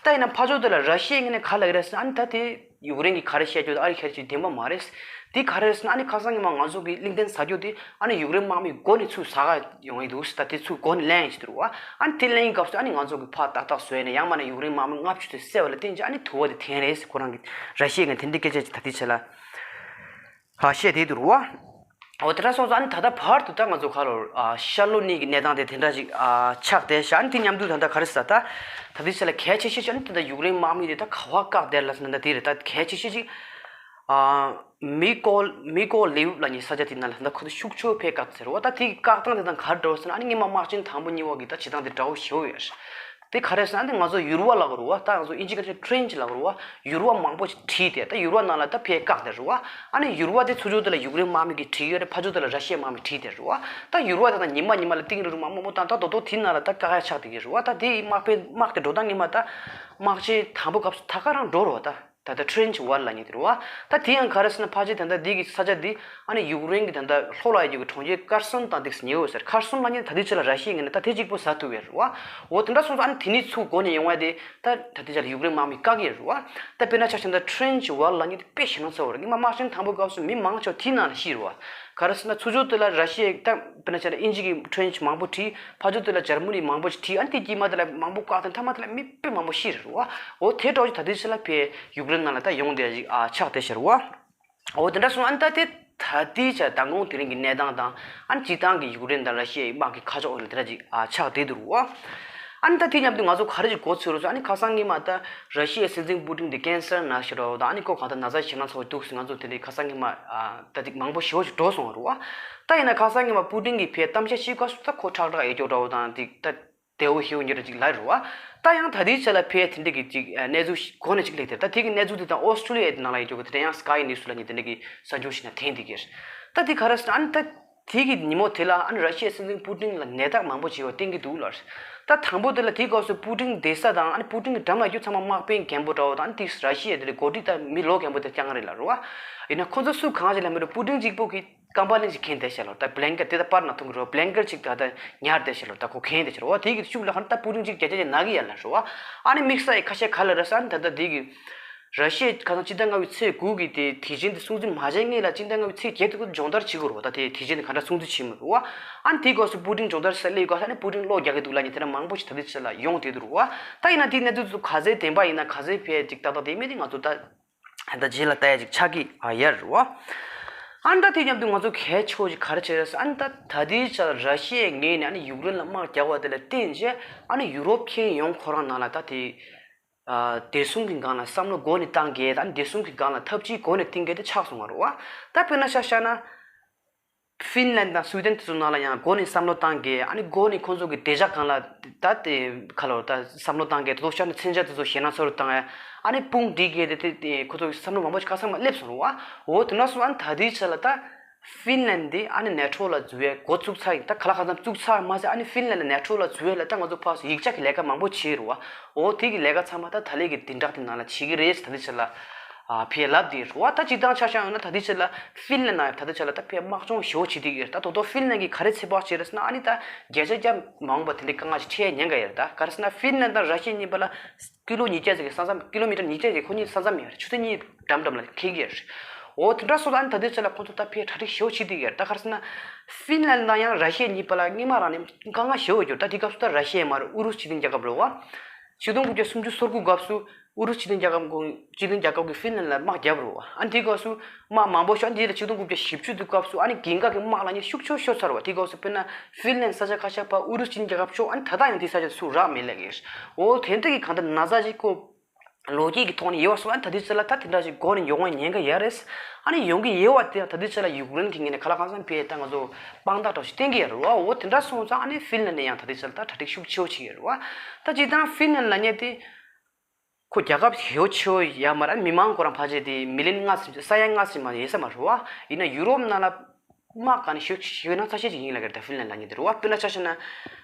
ད་ཡིན་ན་ཕར་ཕྱོགས་དེ་ལ་ར་ཤི་ཡའི་ངོས་ནས་ག་ལབ་ཀྱི་རེད་ཟེར་ན་ཨ་ནི་ད་དེ་ཡུཀ་རེན་གྱིས་ག་རེ་བཤད་རྒྱུ་དང་ཨ་རི་ག་རེ་བྱེད་རྒྱུ་བདེན་པ་མ་རེད། དེ་ག་རེ་རེད་ཟེར་ན་ཨ་ནི་ཁ་སང་ཉི་མ་ང་ཚོ་གི་གླིང་ཕྲན་ཟ་རྒྱུ་དེ་ཨ་ནི་ཡུཀ་རེན་དམག་མི་མགོ་ནས་ཚུར་ཟ་ག་ཡོང་གི་འདུག་ཟེར། ད་དེ་ཚུར་མགོ་ནས་ལེན་ཡིན་ཟེར་འདུག་རེད་བ། ཨ་ནི་དེ་ལེན་ཡིན་སྐབས་སུ་ཨ་ནི་ང་ཚོ་གི་ཕར་ཏག་ཏག་བཟོས་ནས་ཡང་མིན་ན་ཡུཀ་རེན་དམག་མི་ལྔ་བཅུ་དེ་བསད་པ་ལ་བརྟེན་ཅིག་ཨ་ནི་དུ་བ་དེ་འཐེན་རེད་ཟེར། ཁོ་རང་གི་ར་ཤི་ཡའི་ངོས་ནས་དེ་འདྲའི་སྐད་ཆ་ཅིག་ད་ལྟའི་ཆ་ལ་ཧ་བཤད་བསྡད་འདུག་རེད་བ། འོ་དེ་འདྲ་སོང་ཙང་ཨ་ནི་ད་ལྟ་བར་དུ་ད་ང་ཚོ་ག་ལོར་ཨ་ཤར་ལྷོ་གཉིས་ཀྱི་གནས་སྟངས་དེ་དེ་འདྲ་ཞིག་ཨ་ཆགས་བསྡད་ཤག་ཨ་ནི་དེ་མཉམ་དུ་ད་ལྟ་ག་རེ་ཟེར་ད། ད་ལྟའི་ཆ་ལ་གལ་ཆེ་ཤོས་ཤིག་ཨ་ནི་ད་ལྟ་ཡུཀ་རེན་དམག་མི་དེ་ད་ག་པར་བཀག་བསྡད་ལབ་ཟེར་ན་ད་དེ་རེད། ད་གལ་ཆེ་ཤོས་ཤིག་ཨ་མི་ཀོ་མི་ཀོ་ལེབ་ལབ་མཁན་ས་ཆ་དེ་ན་ལ་ད་ཁོ་ཚོ་ཤུགས་ཆེ་བོ་ཕར་བཀག་ཟེར་བ། ད་དེ་གི་བཀག་སྟངས་དེ་ད་ག་རེ་འདྲ་བོ་ཟེར་ན་ཨ་ནི་སྔོན་མ་དམག་ཆེན་དང་པོ་གཉིས་པ་གི་ད་བྱེད་སྟངས་དེ་འདྲ་བོ་ཞེ་པོ་ཡོད་རེད། དེ་ག་རེ་ཟེར་ན་དེ་ང་ཚོ་ཡུར་བ་ལབ་དགོས་རེད་བ། ད་ང་ཚོ་ཨིན་ཇི་སྐད་ཆ་ཊྲེན་ཆི་ལབ་དགོས་རེད་བ། ཡུར་བ་མང་པོ་ཞིག་བྲིས་ཏེ་ད་ཡུར་བ་ནང་ལ་ད་ཕར་བཀག་དེ་རེད་བ། ཨ་ནི་ཡུར་བ་དེ་ཚུར་ཕྱོགས་དེ་ལ་ཡུཀ་རེན་དམག་མི་གིས་བྲིས་ཡོད་རེད། ཕར་ཕྱོགས་དེ་ལ་ར་ཤི་ཡའི་དམག་མིས་བྲིས་དེ་རེད་བ། ད་ཡུར་བ་དེ་དང་ཉི་མ་ཉི་མ་ལ་གཏིང་རིང་རུ་མང་པོ་མང་པོ་བཏང་། ད་དོ་དོ་དེའི་ནང་ལ་ད་བཀག་ཡ་ཆགས་བསྡད་ཀྱི་རེད་བ། ད་དེ་དམག་དཔོན་དམག་དེ་འགྲོ་སྟངས་ངེས་མ་ད་དམག་ཆེན་དང་པོ་སྐབས་སུ་ད་ག་རང་འགྲོ་རེད་བ། ད་ད་ལྟ་ཊྲེན་ཆི་ཝར་ལབ་མཁན་དེ་རེད་བ། ད་དེ་ཡང་ག་རེ་ཟེར་ན་ཕལ་ཆེར་ད་ལྟ་འདི་གི་ས་ཆ་འདི་ཨ་ནི་ཡུཀ་རེན་གྱི་ད་ལྟ་ལྷོ་ལ་ཡོད་རྒྱུ་གི་གྲོང་ཁྱེར་ཁར་སོན་དང་འདི་ཉེ་བོ་ཟེར། ཁར་སོན་ལབ་མཁན་ད་ལྟའི་ཆ་ལ་ར་ཤི་ཡའི་ངོས་ནས་ད་དེ་གཅིག་པོ་ཟ་ཐུབ་ཡོད་རེད་བ། འོ་དེ་འདྲ་སོང་ཙང་ཨ་ནི་དེ་ནས་ཚུར་འགོ་ནས་ཡོང་བ་དེ་ད་ད་ལྟའི་ཆ་ལ་ཡུཀ་རེན་དམག་མི་བཀག་གི་ཡོད་རེད་བ། ད་དཔེར་ན་ཆ་བཞག་ན་ད་ཊྲེན་ཆི་ཝར་ལབ་མཁན་དེ་དཔེ་ཞེད་སྣང་ཚ་བོ་རེད། སྔོན་མ་དམག་ཆེན་དང་པོའི་སྐབས་སུ་མི་མང་ཆེ་བ་དེའི་ནང་ལ་ཤི་རེད་བ། ག་རེ་ཟེར་ན་ཚུར་ཕྱོགས་དེ་ལ་ར་ཤི་ཡའི་ད་དཔེར་ན་ཆ་ལ་ཨིན་ཇི་གི་ཊྲེན་ཆི་མང་པོ་བྲིས། ཕར་ཕྱོགས་དེ་ལ་འཇར་མ་ནི་མང་པོ་ཞིག་བྲིས། ཨ་ནི་དེ་དཀྱིལ་མ་དེ་ལ་མང་པོ་བཀག་དང་མཐའ་མ་དེ་ལ་མི་དཔེ་མང་པོ་ཤི་རེད་བ། འོ་དེ་འདྲ་བོ་ཞིག་ད་ལྟའི་ཆ་ལ་ཕར་ཡུཀ་རེན་ནང་ལ་ད་ཡོང་བསྡད་ཡ་ཞིག་ཨ་ཆགས་བསྡད་ཤག་རེད་བ། འོ་དེ་འདྲ་སོང་ཨ་ནི་ད་དེ་ད་ལྟའི་ཆ་མདང་དགོང་དེ་རིང་གི་གནས་སྟངས་དང་ཨ་ནི་སྤྱིར་བཏང་གི་ཡུཀ་རེན་དང་ར་ཤི་ཡའི་དམག་གི་ཁ་ཕྱོགས་འོག་ལ་དེ་འདྲ་ཅིག་ཨ་ཆགས་བསྡད་འདུག་རེད་བ། ཨ་ནི་ད་དེ་མཉམ་དུ་ང་ཚོ་ག་རེ་ཅིག་གོ་ཚོད་རེད་ཟེར། ཨ་ནི་ཁ་སང་ཉི་མ་ད་ར་ཤི་ཡའི་སྲིད་འཛིན་པུ་ཏིན་དེ་ཀེན་སར་ན་ཤི་རོགས་དང་ཨ་ནི་ཁོ་གང་ལྟར་ན་ཚ་ཞེད་སྣང་ཚ་བོ་འདུག་ཟེར་ང་ཚོ་དེ་འདྲའི་ཁ་སང་ཉི་མ་ཨ་ད་ཅིག་མང་པོ་ཞེ་པོ་ཅིག་འགྲོ་སོང་བ་རེད་བ། ད་ཡིན་ན་ཁ་སང་ཉི་མ་པུ་ཏིན་གྱིས་ཕར་གཏམ་བཤད་བྱེད་སྐབས་སུ་ད་ཁོ་ཁྲག་ཁྲག་ཡོད་ཀྱོག་འདྲ་བོ་དང་དེ་ད་བདེ་བོ་ཞེ་པོ་འགྱུར་ཅིག་ལབ་རེད་བ། ད་ཡང་ད་ལྟའི་ཆ་ལ་ཕར་དེ་འདྲ་གི་ཅིག་གནས་ཚུལ་ཞིག་གོ་ནས་ཅིག་སླེབས་དེ། ད་དེ་གི་གནས་ཚུལ་དེ་དང་ཨོ་སི་ཀྲོ་ལི་ཡའི་ནང་ལ་ཡོད་ཀྱོག་གི་དེ་འདྲ་ཡང་སི་ཀའི་ནིའུ་སི་ལབ་མཁན་དེ་འདྲ་གི་གསར་འགྱུར་ཞིག་ནང་ཐོན་བསྡད་ཀྱི་རེད། ད་དེ་ག་རེ་ཟེར་ན་ཨ་ནི་ད་དེ་གི་ཉིན་མོ་དེ་ལ་ཨ་ནི་ར་ཤི་ཡའི་སྲིད་འཛིན་པུ་ཏིན་ལ་ནད་རྟགས་མང་པོ་ཅིག་ཡོད་པ་བསྟན་གྱི་འདུག་ལབ་རེད། ད་དང་པོ་དེ་ལ་དེའི་སྐབས་སུ་པུ་ཏིན་བསྡད་ས་དང་ཨ་ནི་པུ་ཏིན་གྱི་འགྲམ་ལ་རྒྱུ་ཚང་མ་དམག་དཔོན་རྒན་པོ་འདྲ་བོ་དང་ཨ་ནི་དེ་ར་ཤི་ཡའི་དེ་ལ་འགོ་ཁྲིད་ད་མི་ལོ་རྒན་པོ་དེ་རྐྱང་རེད་ལ་རེད་བ། ཡིན་ན་ཁོ་ཚོ་སུ་གང་ཞིག་ལ་མི་རུང་པུ་ཏིན་གཅིག་པོ་གི་ཀམ་པ་ལན་ཅིག་གྱོན་བསྡད་ཤག་ལོ། ད་བྷི་ལན་ཀེཊ་དེ་ད་པར་ན་ཐུང་གི་རེད་བ། བྷི་ལན་ཀེཊ་ཅིག་ད་ད་ཉར་བསྡད་ཤག་ལོ། ད་ཁོ་གྱོན་བསྡད་ཤག་རེད་བ། དེ་གི་ཤུགས་ལ་ཧ་ན་ད་པུ་ཏིན་གཅིག་བརྒྱ་ཆ་བརྒྱ་ན་གི་ཡ་ལ་རེད་བ། ཨ་ནི་དམིགས་བསལ་ཡི་ཁ་ཤས་ག་ལ་རེད་ཟེར་ན་ད་ད་དེ་གི་ར་ཤི་ཡའི་ཁ་སང་སྤྱི་ཟླ་ལྔ་པའི་ཚེས་དགུ་གི་དེ་དེ་བཞིན་དེ་སྲུང་བརྩི་མ་བྱས་སྔོན་ལ་སྤྱི་ཟླ་ལྔ་པའི་ཚེས་བརྒྱད་དུ་སྦྱོང་བརྡར་བྱེད་དགོས་རེད་བ། ད་དེ་དེ་བཞིན་དེ་ག་འདྲ་སྲུང་བརྩི་བྱེད་མི་རུང་བ། ཨ་ནི་དེའི་སྐབས་སུ་པུ་ཏིན་སྦྱོང་བརྡར་ས་སླེབས་སྐབས་ཨ་ནི་པུ་ཏིན་གློག་རྒྱག་གི་འདུག་ལབ་མཁན་དེ་འདྲ་མང་པོ་ཞིག་ད་ལྟའི་ཆ་ལ་ཡོང་བསྡད་འདུག་རེད་བ། ད་ཡིན་ན་དེའི་གནས་ཚུལ་ཚོ་ག་ཚོད་བདེན་པ་ཡིན་ན་ག་ཚོད་ཕལ་ཅིག་ཏག་ཏག་བདེན་མེད་དེ་ང་ཚོ་ད་ད་རྗེས་ལ་ལྟ་ཡ་ཅིག་ཆགས་ཀྱི་ཨ་ཡ་རེད་བ། ཨ་ནི་ད་དེ་མཉམ་དུ་ང་ཚོ་གལ་ཆེ་བོ་ཅིག་ག་རེ་བྱས་ཟེར་ན། ཨ་ནི་ད་ད་ལྟའི་ཆ་ལ་ར་ཤི་ཡའི་ངོས་ནས་ཨ་ནི་ཡུཀ་རེན་ལ་དམག་རྒྱག་པ་དེ་ལ་བརྟེན་བྱས་ཨ་ནི་ཡུ་རོབ་ཁྱོན་ཡོངས་ཁོ་རང་ནང་ལ་ད་དེ། ཨ། བདེ་སྲུང་གི་སྒང་ལ་བསམ་བློ་འགོ་ནས་བཏང་གི་དང་བདེ་སྲུང་གི་སྒང་ལ་ཐབས་ཇུས་འགོ་ནས་བཏིང་གི་དེ་ཆགས་སོང་བ་རེད་བ། ད་དཔེར་ན་ཆ་བཞག་ན། ཧྥིན་ལན་དང་སུའི་ཏན་དེ་ཚོ་ནང་ལ་ཡང་འགོ་ནས་བསམ་བློ་བཏང་གི་ཨ་ནི་འགོ་ནས་ཁོང་ཚོ་གི་བདེ་འཇགས་སྒང་ལ་ད་དེ་ཁ་ལོ་ད་བསམ་བློ་བཏང་གི་དེ་ཚོ་ཤར་ནས་མཚོན་ཆ་དེ་ཚོ་ཞེད་སྣང་ཚ་རུ་བཏང་ཡ་ཨ་ནི་དཔུང་སྒྲིག་གི་དེ་དེ་དེ་ཁོ་ཚོ་གི་བསམ་བློ་མང་པོ་ཞིག་ཁ་སང་མ་སླེབས་སོང་རེད་བ། འོ་དེ་འདྲ་སོང་ཨ་ནི་ད་དེའི་ཆ་ལ་ད། ཧྥིན་ལན་འདི་ཨ་ནི་ནེ་ཊོ་ལ་འཛུལ་བའི་འགོ་བཙུགས་ཚར་ཡིན། ད་ག་ལ་གང་འཚམ་བཙུགས་ཚར་མ་ཟད་ཨ་ནི་ཧྥིན་ལན་ལ་ནེ་ཊོ་ལ་འཛུལ་བའི་ལ་ད་ང་ཚོ་ཕར་ཚུར་ཡིག་ཆ་གི་ལས་ཀ་མང་པོ་བྱས་རེད་བ། འོ་དེ་གི་ལས་ཀ་ཚང་མ་ད་ད་ལས་ཀྱི་བདུན་ཕྲག་དེ་ནང་ལ་བྱེད་ཀྱི་རེད་ད་ལྟའི་ཆ་ལ། ཨ་ཕར་ལབ་བསྡད་རེད་བ། ད་སྤྱིར་བཏང་ཆ་བཞག་ཡོང་ན་ད་ལྟའི་ཆ་ལ་ཧྥིན་ལན་ནང་ད་ལྟའི་ཆ་ལ་ད་ཕར་དམག་སྦྱོང་ཞེ་པོ་བྱེད་བསྡད་ཀྱི་རེད། ད་དོ་དོ་ཧྥིན་ལན་གྱིས་ག་རེ་ཚོད་དཔག་བྱས་རེད་ཟེར་ན་ཨ་ནི་ད་བརྒྱ་ཆ་བརྒྱ་མ་འོངས་པ་དེ་འདྲའི་དཀའ་ངལ་ཞིག་འཕྲད་ཉེན་ཁ་ཡོད་རེད། ད་ག་རེ་ཟེར་ན་ཧྥིན་ལན་དང་ར་ཤི་ཡ་གཉིས་བར་ལ། ཀི་ལོ་ཉིས་བརྒྱ་ཙམ་གྱི་ས་མཚམས། ཀི་ལོ་མི་ཊར་ཉིས་བརྒྱ་ཙམ་ཁོ་གཉིས་ས་མཚམས་ཡོད་རེད། ཆུ་ཚོད་གཉིས་འགྲམ་འགྲམ་ལ་འཁེལ་གྱི་ཡོད་རེད། འོ་དེ་འདྲ་སོང་ཙང་ཨ་ནི་ད་ལྟའི་ཆ་ལ་ཁོང་ཚོ་ད་ཕར་གྲ་སྒྲིག་ཞེ་པོ་བྱེད་བསྡད་ཀྱི་ཡོད་རེད། ད་ག་རེ་ཟེར་ན། ཧྥིན་ལན་དང་ཡང་ར་ཤི་ཡ་གཉིས་བར་ལ་སྔོན་མ་རང་ནས་དཀའ་ངལ་ཞེ་པོ་ཡོད་རེད། ད་དེ་སྐབས་སུ་ད་ར་ཤི་ཡ་མ་རེད། ཨུ་རུ་སུ་སྤྱི་མཐུན་རྒྱལ་ཁབ་རེད་བ། ཆིག་སྟོང་དགུ་བརྒྱ་སུམ་ཅུ་སོ་དགུ་སྐབས་སུ་ཨུ་རུ་སུ་སྤྱི་མཐུན་རྒྱལ་ཁབ་ཀྱི་སྤྱི་མཐུན་རྒྱལ་ཁབ་ཀྱིས་ཧྥིན་ལན་ལ་དམག་བརྒྱབ་རེད་བ། ཨ་ནི་དེ་སྐབས་སུ་དམག་མང་པོ་ཤོར། ཨ་ནི་དེ་ལ་ཆིག་སྟོང་དགུ་བརྒྱ་བཞི་བཅུ་དེ་སྐབས་སུ་ཨ་ནི་རྒན་གར་གྱི་དམག་ལངས་མཁན་ཤུགས་ཆེ་ཤོར་ཚར་བ། དེ་སྐབས་སུ་དཔེར་ན་ཧྥིན་ལན་ས་ཆ་ཁ་ཤས་ཕར་ཨུ་རུ་སུ་སྤྱི་མཐུན་རྒྱལ་ཁབ་ཤོར། ཨ་ནི་ད་ལྟ་ཡང་དེ་ས་ཆ་དེ་སུ་རག་མེད་ལབ་ཀྱི་ཡོད། འོ་དེ་འདྲ་གི་གང་ལྟར་ན་ཚ་ཞིག་ཁོ་ལོ་རྒྱུས་ཀྱི་ཐོག་ནས་ཡོད་པ་སོགས་ཨ་ནི་ད་ལྟའི་ཆ་ལ་ད་དེ་འདྲ་ཞིག་འགོ་ནས་ཡོང་བའི་ཉེན་ཁ་ཡོད་རེད། ཨ་ནི་ཡོང་གི་ཡོད་པ་དེ་ཡང་ད་ལྟའི་ཆ་ལ་ཡུཀ་རེན་གྱི་ངོས་ནས་ག་ལ་གང་འཚམ་ཕར་ད་ང་ཚོ་དཔང་རྟགས་འདྲ་ཞིག་བསྟན་གྱི་ཡོད་རེད་བ། འོ་དེ་འདྲ་སོང་ཙང་ཨ་ནི་ཧྥིན་ལན་ནས་ཡང་ད་ལྟའི་ཆ་ལ་ད་གྲ་སྒྲིག་ཤུགས་ཆེ་བོ་བྱེད་ཀྱི་ཡོད་རེད་བ། ད་སྤྱིར་བཏང་ཧྥིན་ལན་ལབ་མཁན་དེ། ཁོ་རྒྱལ་ཁབ་ཞེ་པོ་ཆེ་བོ་ཡོད་མ་རེད། མི་མང་ཁོ་རང་ཕལ་ཆེར་དེ་མི་ལི་ཡོན་ལྔ་ཙམ་ས་ཡ་ལྔ་ཙམ་མ་ཡོད་ས་མ་རེད་བ། ཡིན་ན་ཡུ་རོབ་ནང་ལ་དམག་ག་ནས་ཤོད་ཤོད་ན་ཚ་ཤེས་ཅིག་ཡིན་ལབ་ཀྱི་རེད། ད་ཧྥིན་ལན་ལབ་མཁན་དེ་རེད་བ། དཔེར་ན་ཆ་བཞག་ན་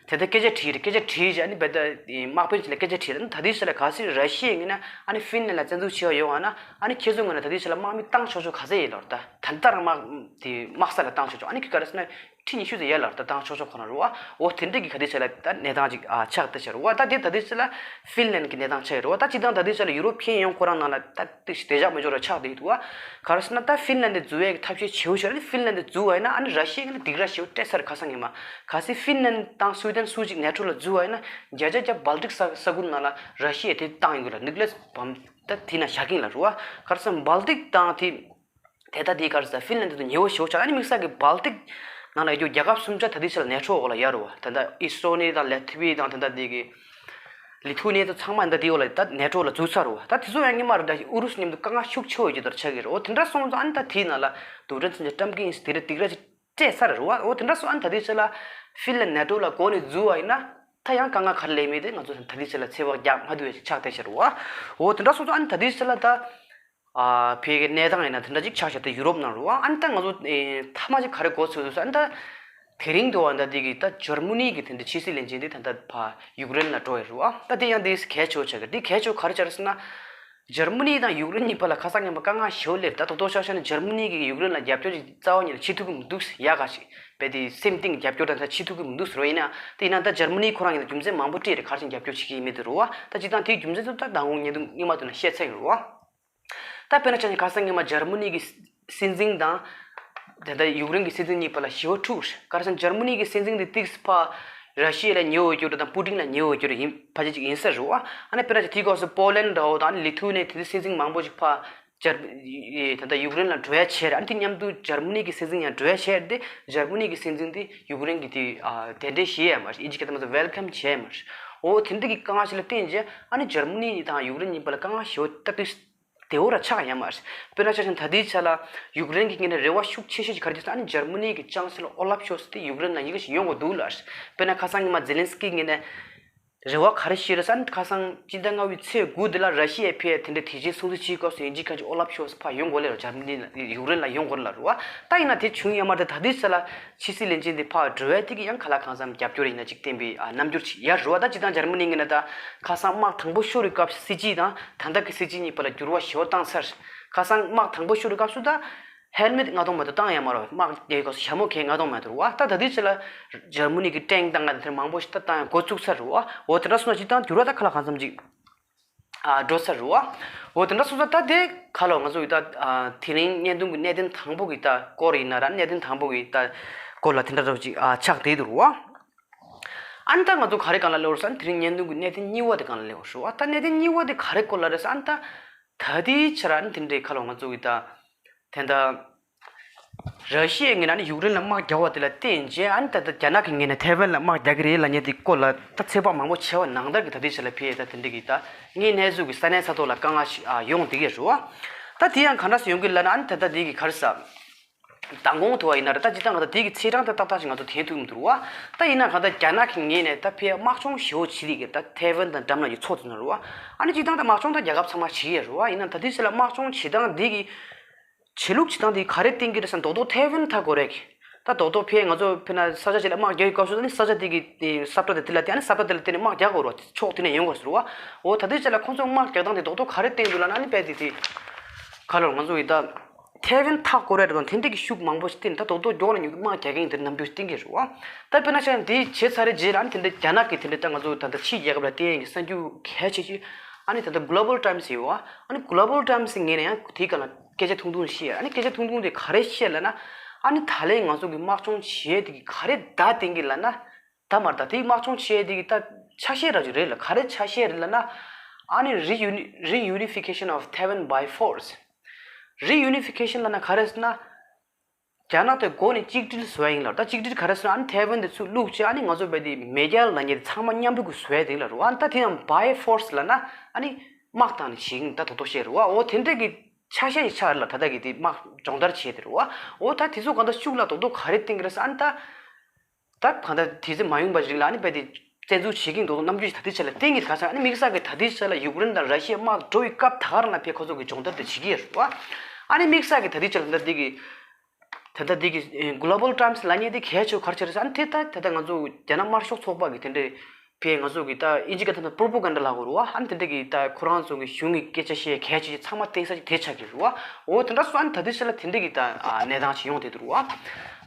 དེ་ལྟར་སྐད་ཆ་དྲིས་རེད། སྐད་ཆ་དྲིས་བྱས་ཨ་ནི་བེ་ད་དམག་དཔོན་ཅིག་ལ་སྐད་ཆ་དྲིས་རེད། ད་ལྟའི་ཆ་ལ་གལ་སྲིད་ར་ཤི་ཡའི་ངོས་ནས་ཨ་ནི་ཧྥིན་ལན་ལ་བཙན་འཛུལ་བྱས་པ་ཡོད་པ་ན་ཨ་ནི་ཁྱེད་ཚོའི་ངོས་ནས་ད་ལྟའི་ཆ་ལ་དམག་མི་བཏང་ཆོག་ཆོག་ག་ཚད་ཡོད་ལབ་རེད། ད་ད་ལྟ་རང་དམག་དེ་དམག་ས་ལ་བཏང་ཆོག་ཆོག་ཨ་ནི་ཁྱོད་ག་རེ་ཟེར་ན། ཁྲི་ཉི་ཤུ་ཙམ་ཡར་ལ་ད་བཏང་ཆོག་ཆོག་ཁོ་ན་རེད་བ། འོ་དེ་འདྲ་གི་ག་དུས་ཚོད་ལ་ད་གནས་སྟངས་ཅིག་ཨ་ཆགས་བསྡད་ཤག་རེད་བ། ད་དེ་ད་དུས་ཚོད་ལ་ཧྥིན་ལན་གི་གནས་སྟངས་ཆགས་ཡོད་རེད་བ། ད་སྤྱིར་བཏང་ད་དུས་ཚོད་ལ་ཡུ་རོབ་ཁྱོན་ཡོངས་ཁོ་རང་ནང་ལ་ད་ཏིག་ཞིག་བདེ་འཇགས་མི་འབྱོར་བ་ཆགས་བསྡད་ཡོད་འདུག་བ། ག་རེ་ཟེར་ན་ད་ཧྥིན་ལན་དེ་འཛུལ་བའི་ཐབས་ཤེས་བྱེད་འོ་ཤོར་ནི་ཧྥིན་ལན་དེ་འཛུལ་བ་ཡིན་ན་ཨ་ནི་ར་ཤི་ཡ་གི་ལ་སྡིགས་ར་ཞེ་པོ་སྤྲད་ས་རེད། ཁ་སང་ཉི་མ་གལ་སྲིད་ཧྥིན་ལན་དང་སུའི་ཏན་སུ་ཅིག་ནེ་ཊོ་ལ་འཛུལ་བ་ཡིན་ན་བརྒྱ་ཆ་བརྒྱ་སྦལ་ཏིག་ས་ས་ཁུལ་ནང་ལ་ར་ཤི་ཡ་དེ་བཏང་ཡོང་གི་ལ་ནིག་ལེ་སི་བམ་ད་དེ་ན་བཞག་གིན་ལ་རེད་བ། ག་རེ་ཟེར་ན་སྦལ་ཏིག་དང་དེ། དེ་ལྟ་དེའི་ག་རེ་ཟེར་ཧྥིན་ལན་དུ་ཉེ་བོ་ཞེ་པོ་ཆགས། ཨ་ནི་དམིགས་བསལ་གྱི་སྦལ་ཏིག་ནང་ལ་ཡོད་རྒྱུ་རྒྱལ་ཁབ་སུམ་ཆ་ད་ལྟའི་ཆ་ལ་ནེ་ཊོ་འོག་ལ་ཡོད་རེད་བ། ད་ལྟ་ཨི་སི་ཊོ་ནི་དང་ལེ་ཐི་བི་དང་ད་ལྟ་དེ་གི་ལི་ཐུ་ནི་དང་ཚང་མ་ད་ལྟ་དེའི་འོག་ལ་ད་ནེ་ཊོ་ལ་འཛུལ་ཚར་རེད་བ། ད་དེ་ཚོ་ཡང་སྔོན་མ་རེད་ད་ཨུ་རུ་སུ་མཉམ་དུ་དཀའ་ངལ་ཤུགས་ཆེ་བོ་ཡོད་རྒྱུ་ལྟར་ཆགས་ཀྱི་རེད། འོ་དེ་འདྲ་སོང་ཙང་ཨ་ནི་ད་དེའི་ནང་ལ་རྡུལ་ཕྲན་མཚོན་ཆ་བཀྲམ་གྱི་ཡིན་ཟེར་དེ་རེད་སྡིགས་ར་ཅིག་སྤྲད་ཚར་རེད་བ། འོ་དེ་འདྲ་སོང་ཨ་ནི་ད་ལྟའི་ཆ་ལ་ཧྥིན་ལན་ནེ་ཊོ་ལ་འགོ་ནས་འཛུལ་བ་ཡིན་ན་ད་ཡང་དཀའ་ངལ་ག་རེ་སླེབས་མིན་དེ་ང་ཚོ་ད་ལྟའི་ཆ་ལ་ཚོད་དཔག་རྒྱག་མ་ཐུབ་པ་ཞིག་ཆགས་བསྡད་ཤག་རེད་བ། འོ་དེ་འདྲ་སོང་ཙང་ཨ་ནི་ད་ལྟའི་ཆ་ལ་ད། ཨ་ཕའི་གནས་སྟངས་ཡིན་ན་དེ་འདྲ་ཅིག་ཆགས་བཞག་སྟེ་ཡུ་རོབ་ནང་རུ། ཨ་ནི་ད་ང་ཚོ་ཨེ་མཐའ་མ་ཅིག་ག་རེ་གོ་ཚོད་འདུག་ཟེར་ན། ད་དེ་རིང་དུ་བ་ད་འདི་གི་ད་འཇར་མ་ནི་གི་དེ་འདྲ་ཕྱི་སྲིད་བློན་ཆེན་དེ་ད་ལྟ་ཕ་ཡུཀ་རེན་ལ་འགྲོ་ཡི་རུ། ཨ་ད་དེ་ཡང་དེ་གལ་ཆེ་བོ་ཆགས་ཀྱི། དེ་གལ་ཆེ་བོ་ག་རེ་ཆགས་རེད་ཟེར་ན། འཇར་མ་ནི་དང་ཡུཀ་རེན་གཉིས་བར་ལ་ཁ་སང་ཉིན་མ་དཀའ་ངལ་ཞེ་པོ་སླེབས། ད་ཏོག་ཏོག་ཤག་ཤག་ནི་འཇར་མ་ནི་གིས་ཡུཀ་རེན་ལ་རྒྱབ་སྐྱོར་ཅིག་རྩ་བ་ཉིད་ནས་བྱེད་ཐུབ་ཀྱི་མི་འདུག་ཟེར་ཡ་ག་ཞིག་བས་དེ་སེམས་གཏིང་རྒྱབ་སྐྱོར་ད་ད་བྱེད་ཐུབ་ཀྱི་མི་འདུག་ཟེར་བ་ཡིན་ན། དེ་ཡིན་ན་ད་འཇར་མ་ནི་ཁོ་རང་ཡིན་ན་རྒྱུ་མཚན་མང་པོ་སྤྲད་རེད། ག་རེ་བྱས་རྒྱབ་སྐྱོར་བྱེད་ཀྱི་ཡིན་མིན་དེ་རུ། ཨ་ད་སྤྱིར་བཏང་དེའི་རྒྱུ་མཚན་ཚོ་ད་མདང་དགོང་ཉིན་དུ་སྔོན་མ་དུ་ན་བཤད་ཚར་ཡོད་རུ། ད་དཔེར་ན་ཆ་བཞག་ཁ་སང་སྔོན་མ་འཇར་མ་ནི་གི་སྲིད་འཛིན་དང་། དེ་ལྟར་ཡུཀ་རེན་གྱི་སྲིད་འཛིན་གཉིས་བར་ལ་ཞི་བ་འཁྲུགས། ག་རེ་ཟེར་ན་འཇར་མ་ནི་གི་སྲིད་འཛིན་དེ་ཏིག་སི་ཕ་ར་ཤི་ཡ་ལ་ཉེ་བོ་གྱུར་དང་པུ་ཏིན་ལ་ཉེ་བོ་གྱུར་ཡིན་ཕ་ཆེ་ཅིག་ཡིན་ས་རེད་བ། ཨ་ནི་དཔེར་ན་ཆ་དེའི་སྐབས་སུ་པོ་ལན་འདྲ་བོ་དང་ལི་ཐུ་ནི་དེ་ཚོའི་སྲིད་འཛིན་མང་པོ་ཞིག་ཕ་འཇར་ད་ལྟ་ཡུཀ་རེན་ལ་འགྲོ་ཡ་བྱས་རེད། ཨ་ནི་དེ་མཉམ་དུ་འཇར་མ་ནི་གི་སྲིད་འཛིན་ཡང་འགྲོ་ཡ་བྱས་རེད་དེ། འཇར་མ་ནི་གི་སྲིད་འཛིན་དེ་ཡུཀ་རེན་གྱི་དེ་གདན་འདྲེན་བྱས་ཡ་མ་རེད། ཨིན་ཇི་སྐད་ཐོག་མ་ཚོ་ཝེལ་ཀམ་བྱས་ཡ་མ་རེད། འོ་དེ་འདྲ་གི་དཀའ་ངལ་ཞིག་ལ་བརྟེན་རྗེས་ཨ་ནི་འཇར་མ་ནི་དང་ཡུཀ་རེན་གཉིས་བར་ལ་དཀའ་ངལ་ཞེ་པོ་སྟབས་བདེ་བདེ་བོ་ར་ཆགས་ཡ་མ་རེད། དཔེར་ན་ཆ་བཞག་ན་ད་ལྟའི་ཆ་ལ་ཡུཀ་རེན་གྱི་ངོས་ནས་རེ་བ་ཤུགས་ཆེ་ཤོས་ཅིག་ག་རེ་བྱས་ཟེར་ན། ཨ་ནི་འཇར་མ་ནི་གི་ཅང་སེ་ལོ་ཨོ་ལབ་ཤོལ་ཚ་དེ་ཡུཀ་རེན་ལ་ཡི་གེ་ཞིག་ཡོང་དགོས་འདུག་ལ། དཔེར་ན་ཁ་སང་ཉི་མ་ཛེ་ལན་སི་ཀི་ངོས་ནས་ རེ་བ་ག་རེ་བཤད་རེད་ཟེར་ན། ཁ་སང་སྤྱི་ཟླ་ལྔ་པའི་ཚེས་དགུ་འདི་ལ་ར་ཤི་ཡའི་ཕེ་དེ་འདྲའི་དེ་བཞིན་སྲུང་བརྩི་བྱེད་སྐབས་སུ་ཡིན་གཅིག་མིན་གཅིག་ཨོ་ལབ་ཤོལ་ཕར་ཡོང་དགོས་ལེ་རེད། འཇར་མ་ནི་ལ་ཡུཀ་རེན་ལ་ཡོང་དགོས་ལ་རེད་བ། ད་ཡིན་ན་དེ་བྱུང་ཡོད་མ་རེད། ད་དེ་ཚོ་ལ་ཕྱི་སྲིད་བློན་ཆེན་དེ་ཕར་འགྲོ་བའི་དེ་གི་ཡང་ཁ་ལག་གང་འཚམ་རྒྱབ་སྐྱོར་ཡིན་ན་ཅིག་བསྟན་པའི་ཨ་རྣམ་འགྱུར་ཅིག་ཡར་རེད་བ། ད་སྤྱི་བཏང་འཇར་མ་ནི་ངོས་ནས་ད་ཁ་སང་དམག་དང་པོ་ཤོར་བའི་སྐབས་སྲིད་སྤྱི་དང་ད་ལྟ་གི་སྲིད་སྤྱི་གཉིས་བར་ལ་འགྱུར་བ་ཞེ་པོ་བཏང་ཚར། ཁ་སང་དམག་དང་པོ་ཤོར་བའི་སྐབས་སུ་ད་ཧེལ་མེད་ལྔ་སྟོང་མ་གཏོགས་བཏང་ཡ་མ་རེད། དམག་རྒྱག་སྐབས་སུ་ཞྭ་མོ་གས་ལྔ་སྟོང་མ་གཏོགས་རེད་བ། ད་ད་དུས་ཚོད་ལ་འཇར་མ་ནི་གི་ཊེང་དང་ང་དེ་མང་པོ་ཞིག་ད་བཏང་ཡ་འགོ་བཙུགས་ཚར་རེད་བ། འོ་དེ་འདྲ་སོང་ན་སྤྱི་བཏང་འགྱུར་བ་ད་ཁ་ལག་གང་འཚམ་ཅིག་ཨ་འགྲོ་ཚར་རེད་བ། འོ་དེ་འདྲ་སོང་ཙང་ད་དེ་ཁ་ལོ་ང་ཚོ་ཡི་ད་ཨ་དེ་རིང་བརྙན་ཐུང་གི་གནད་དོན་དང་པོ་གི་ད་སྐོར་ཡིན་ན་ར། གནད་དོན་དང་པོ་གི་ད་སྐོར་ལ་དེ་འདྲ་འདྲ་བོ་ཅིག་ཨ་ཆགས་བསྡད་འདུག་རེད་བ། ཨ་ནི་ད་ང་ཚོ་ག་རེ་སྒང་ལ་སླེབས་ཡོད་རེད་ཟེར་ན། དེ་རིང་བརྙན་ཐུང་གི་གནད་དོན་གཉིས་པ་དེ་སྒང་ལ་སླེབས་ཡོད་རེད་བ། ད་གནད་དོན་གཉིས་པ་དེ་ག་རེ་སྐོར་ལ་རེད་ཟེར་ན། ཨ་ནི་ད་ད་ལྟའི་ཆར་ཨ་ནི་དེ་འདྲའི་ཁ་ལོ་ང་ཚོ་གི་ད་དེ་འདྲ་ར་ཤི་ཡའི་ངོས་ནས་ཨ་ནི་ཡུཀ་རེན་ལ་དམག་རྒྱག་པ་དེ་ལ་བརྟེན་བྱས་ཨ་ནི་ད་ལྟ་རྒྱ་ནག་གི་ངོས་ནས་ཐའེ་ཝན་ལ་དམག་རྒྱག་གི་རེད་ལབ་མཁན་དེ་སྐོར་ལ་ད་ཚོད་དཔག་མང་པོ་བྱས་པ་ནང་ལྟར་གྱི་ད་ལྟའི་ཆར་ལ་ཕེ་ད་དེ་འདྲ་གི་ད་དངོས་གནས་ཚུལ་གྱི་ས་གནས་ས་ཐོག་ལ་དཀའ་ངལ་ཞིག་ཨ་ཡོང་བསྡད་ཀྱི་རེད་བ། ད་དེ་ཡང་ག་འདྲ་སེ་ཡོང་གི་ལབ་ན། ཨ་ནི་ད་ལྟ་དེ་གི་ག་རེ་ཟེར། མདང་དགོང་དུ་བ་ཡིན་ན་ར། ད་སྤྱིར་བཏང་ག་ད་དེ་གི་ཚེས་གྲངས་ད་ཏག་ཏག་ཞིག་ང་ཚོ་ཐོན་ཐུབ་མི་འདུག་ར་བ། ད་ཡིན་ན་ག་ད་རྒྱ་ནག་གི་ངོས་ནས་ད་ཕེ་དམག་སྦྱོང་ཞེ་པོ་བྱེད་ཀྱི་ད་ཐའེ་ཝན་དང་འགྲམ་ལ་ཡི་ཚོགས་དེ་ན་ར་བ། ཨ་ནི་སྤྱིར་བཏང་ད་དམག་སྦྱོང་ད་རྒྱལ་ཁབ་ཚང་མ་བྱེད་ཀྱི་ར་བ། ཡིན་ན་ད་དུས་ཚོད་ལ་དམག་སྦྱོང་བྱེད་སྟངས་དེ་གི་བྱེད་ལུགས་བྱེད་སྟངས་དེ་ག་རེ་བསྟན་གྱི་རེད་ཟེར་ན། རྡོག་རྡོག་ཐའེ་ཝན་མཐའ་སྐོར་རེད། ད་རྡོག་རྡོག་ཕེ་ང་ཚོ་ཕེ་ན་ས་ཆ་ཅིག་ལ་དམག་རྒྱག་ཡི་སྐབས་སུ་ཨ་ནི་ས་ཆ་དེ་གི་དེ་ས་བཀྲ་དེ་དེ་ལ་བརྟེན། ཨ་ནི་ས་བཀྲ་དེ་ལ་བརྟེན་ནས་དམག་རྒྱག་དགོས་ར་བ། ཕྱོགས་དེ་ནས་ཡོང་དགོས་ར་བ། འོ་ད་དུས་ཚོད་ལ་ཁོང་ཚོ་དམག་རྒྱག་སྟངས་དེ་རྡོག་རྡོག་ག་རེ་བསྟན་འདུག་ལབ་ན། ཨ་ནི་དཔེ་དེ་དེ་ག་ལོར་ང་ཚོ་ཡི་ད་ཐའེ་ཝན་མཐའ་སྐོར་རེད་དང་དེ་འདྲ་གི་ཤུགས་མང་པོ་ཞིག་བསྟན། ད་རྡོག་རྡོག་མགྱོགས་ལ་མྱུར་དུ་དམག་རྒྱག་གི་ཡིན། དེ་རྣམ་འགྱུར་བསྟན་གྱི་རེད་བ། ད་དཔེར་ན་ཆ་འདི་བྱས་ཚར་རེད་རྗེས་ལ་ཨ་ནི་དེ་འདྲ་རྒྱ་ནག་གི་དེ་འདྲ་ད་ང་ཚོ་ད་ལྟ་ཕྱིའི་རྒྱལ་ཁབ་ལ་བསྟན་ཡས་ཀྱི་གསར་འགྱུར་གལ་ཆེ་ཆེ་ཨ་ནི་ད་ལྟ་Global Times་ཡོད་བ། ཨ་ནི་Global Times་ངོས་ནས་ཡང་དེའི་སྒང་ལ་སྐད་ཆ་ཐུང་ཐུང་བཤད། ཨ་ནི་སྐད་ཆ་ཐུང་ཐུང་དེ་ག་རེ་བཤད་ལབ་ན། ཨ་ནི་ད་ལན་ང་ཚོ་གི་དམག་སྦྱོང་བྱས་དེ་གི་ག་རེ་བརྡ་བསྟན་གྱི་ལབ་ན། ད་མར་ད་དེའི་དམག་སྦྱོང་བྱས་དེ་གི་ད་ཆ་ཤས་ར་ཅིག་རེད་ལ། ག་རེ་ཆ་ཤས་རེད་ལབ་ན། ཨ་ནི་Reuni- Reunification of Taiwan by Force། Reunification་ལབ་ན་ག་རེ་ཟེར་ན། རྒྱ་ནག་དེ་འགོ་ནས་གཅིག་སྒྲིལ་བཟོ་ཡ་ཡིན་ལབ། ད་གཅིག་སྒྲིལ་ག་རེ་ཟེར་ན། ཨ་ནི་ཐའེ་ཝན་དེ་ཚུར་བླུགས་བྱས་ཨ་ནི་ང་ཚོ་བས་དེ་མེས་རྒྱལ་ལབ་མཁན་དེ་ཚང་མ་མཉམ་རུབ་ཀྱིས་བཟོ་ཡ་དེ་ལ་རེད་བ། ཨ་ནི་ད་དེ་ཡང་by force་ལབ་ན་ཨ་ནི་དམག་བཏང་ནས་བྱེད་ཀྱི་ཡིན། ད་རྡོག་རྡོག་བཤད་རེད་བ། འོ་དེ་འདྲ་གི་ཆ་ཤས་ཤིག་ཆགས་རེད་ལ། ད་ལྟ་གི་དེ་དམག་སྦྱོང་བརྡར་བྱས་དེ་རེད་བ། འོ་ད་དེ་ཚོ་གང་ལྟར་ཤུགས་ལ་རྡོག་རྡོག་ག་རེ་བསྟན་གྱི་རེད་ཟེར། ཨ་ནི་ད། ད་གང་ལྟར་དུས་ཚོད་མ་ཡོང་བ་ཞིག་ལ་ཨ་ནི་དཔེ་དེ་བཙན་འཛུལ་བྱེད་ཀྱི་འདུག་རྣམ་འགྱུར་ཞིག་ད་ལྟའི་ཆ་ལ་བསྟན་གྱི། ག་ས་ཨ་ནི་དམིགས་བསལ་གྱི་ད་ལྟའི་ཆ་ལ་ཡུཀ་རེན་དང་ར་ཤི་ཡ་དམག་འགྲོ་བའི་སྐབས་ད་ག་རང་ལ་ཕེ་ཁོ་ཚོ་གི་སྦྱོང་བརྡར་དེ་བྱེད་ཀྱི་ཡོད་རེད་བ། ཨ་ནི་དམིགས་བསལ་གྱི་ད་ལྟའི་ཆ་ལ་ད་ལྟ་འདི་གི་ད་ལྟ་འདི་གི་Global Times་ལབ་མཁན་དེ་གལ་ཆེ་བ་ག་རེ་བྱས་རེད་ཟེར། ཨ་ནི་དེ་ད་ད་ལྟ་ང་ཚོ་རྒྱ་ནག་དམར་ཤོག་ཚོགས་པ་གི་དེ་འདྲའི་ཕེ་ང་ཚོ་གི་ད་ཨིན་ཇི་སྐད་ཐོག་ནས་propaganda་ལབ་དགོས་རེད་བ། ཨ་ནི་དེ་འདྲ་གི་ད་ཁོ་རང་ཚོ་གི་གཞུང་གི་སྐད་ཆ་བཤད་གལ་ཆེ་ཆེ་ཚང་མ་བསྟན་ས་ཅིག་དེ་ཆགས་ཀྱི་རེད་བ། འོ་དེ་འདྲ་སོང་། ཨ་ནི་ད་ལྟའི་ཆ་ལ་དེ་འདྲ་གི་ད་ཨ་གནས་སྟངས་ཅིག་ཡོང་བསྡད་འདུག་རེད་བ།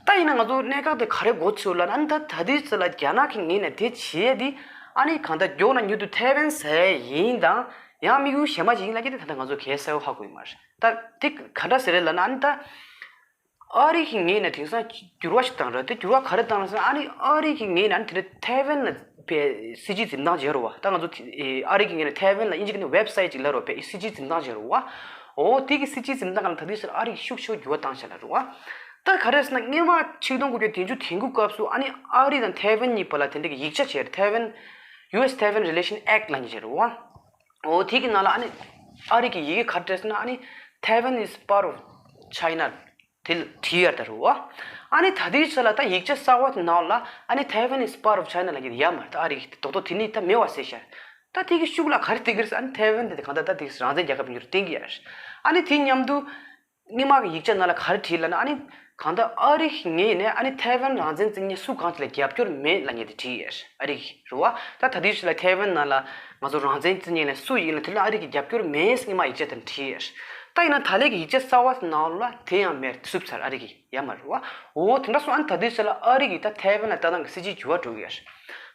ད་ཡིན་ན་ང་ཚོ་གནད་འགག་དེ་ག་རེ་གོ་ཆོད་ལབ་ན། ཨ་ནི་ད་ད་ལྟའི་ཆ་ལ་རྒྱ་ནག་གི་ངོས་ནས་དེ་བྱེད་ཡས་དེ་ཨ་ནི་གང་ལྟར་མགྱོགས་ན་མྱུར་དུ་ཐའེ་ཝན་ཟ་ཡས་ཡིན་དང་ཡང་དམིགས་ཡུལ་གཞན་པ་ཅིག་ཡིན་ལབ་ཀྱི་དེ་ད་ལྟ་ང་ཚོ་གལ་གསལ་པོ་ཧ་གོ་ཡི་མ་རེད། ད་དེ་ག་འདྲ་ཟེར་རེད་ལབ་ན། ཨ་ནི་ད་ཨ་རི་གི་ངོས་ནས་དེང་སང་འགྱུར་བ་ཞིག་བཏང་རེད། དེ་འགྱུར་བ་ག་རེ་བཏང་རེད་ཟེར་ན། ཨ་ནི་ཨ་རི་གི་ངོས་ནས་ཨ་ནི་དེ་འདྲ་ཐའེ་ཝན་ལ་ཕེ་སྲིད་ཇུས་འཛིན་སྟངས་བྱེད་རེད་བ། ད་ང་ཚོ་ཨ་རི་གི་ངོས་ནས་ཐའེ་ཝན་ལ་ཨིན་ཇི་སྐད་ནས་ཝེབ་སའིཊ་ཅིག་ལབ་རེད་བ། ཕེ་སྲིད་ཇུས་འཛིན་སྟངས་བྱེད་རེད་བ། འོ་དེ་གི་སྲིད་ཇུས་འཛིན་སྟངས་སྒང་ལ་ད་དུས་སུ་ཨ་རི་གི་ཤུགས་ཆེ་བ་འགྱུར་བ་བཏང་བཞག་ལ་རེད་བ། ད་ག་རེ་ཟེར་ན། སྔོན་མ་ཆིག་སྟོང་དགུ་བརྒྱ་བདུན་ཅུ་དོན་དགུ་སྐབས་སུ་ཨ་ནི་ཨ་རི་དང་ཐའེ་ཝན་གཉིས་བར་ལ་དེ་འདྲ་གི་ཡིག་ཆ་བྱས་རེད། ཐའེ་ཝན། ཡུ་ཨེས་Taiwan Relation Act་ལབ་མཁན་ཅིག་རེད་བ། འོ་དེ་གི་ནང་ལ་ཨ་ནི་ཨ་རི་གི་ཡི་གེ་ག་རེ་བྲིས་ཟེར་ན། ཨ་ནི་Taiwan is part of China་དེ་བྲིས་ཡོད་རེད་བ། ཨ་ནི་ད་དུས་ཚོད་ལ་ད་ཡིག་ཆ་གསར་བ་དེ་ནང་ལ་ཨ་ནི་Taiwan is part of China་ལབ་མཁན་དེ་ཡོད་མ་རེད། ད་ཨ་རི་གི་རྡོག་རྡོག་དེ་ནི་ད་མེད་པ་བཟོས་ཤག་ད་དེ་གི་ཤུགས་ལ་ག་རེ་བསྟན་གྱི་རེད་ཟེར། ཨ་ནི་ཐའེ་ཝན་དེ་གང་ལྟར་ད་དེ་རང་བཙན་རྒྱལ་ཁབ་ཡིན་རྒྱུ་བསྟན་གྱི་ཡོད་རེད། ཨ་ནི་དེ་མཉམ་དུ་སྔོན་མ་གི་ཡིག་ཆ་ནང་ལ་ག་རེ་བྲིས་ལབ་ན། ཨ་ནི་གང་ལྟར་ཨ་རི་གི་ངོས་ནས་ཨ་ནི་ཐའེ་ཝན་རང་བཙན་རྩོད་མཁན་སུ་གང་ཅིག་ལ་རྒྱབ་སྐྱོར་མེད་ལབ་མཁན་དེ་བྲིས་ཡོད་རེད། ཨ་རི་གི་རེད་བ། ད་ད་དུས་སུ་ལ་ཐའེ་ཝན་ནང་ལ་ང་ཚོ་རང་བཙན་རྩོད་མཁན་ལ་སུ་ཡིན་ལ་དེ་ལ་ཨ་རི་གི་རྒྱབ་སྐྱོར་མེད་ཟེར་སྔོན་མ་ཡིག་ཆ་དེ་བྲིས་ཡོད་རེད། ད་ཡིན་ན་ད་ལན་གི་ཡིག་ཆ་གསར་བ་ནང་ལ་དེ་ཡང་མེད། བསུབས་ཚར། ཨ་རི་གི་ཡོད་མ་རེད་བ། འོ་དེ་འདྲ་སོང་། ཨ་ནི་ད་དུས་སུ་ལ་ཨ་རི་གི་ད་ཐའེ་ཝན་ལ་ལྟ་སྟངས་ཀྱི་སྲིད་ཇུས་འགྱུར་བ་འགྲོ་གི་ཡོད་རེད།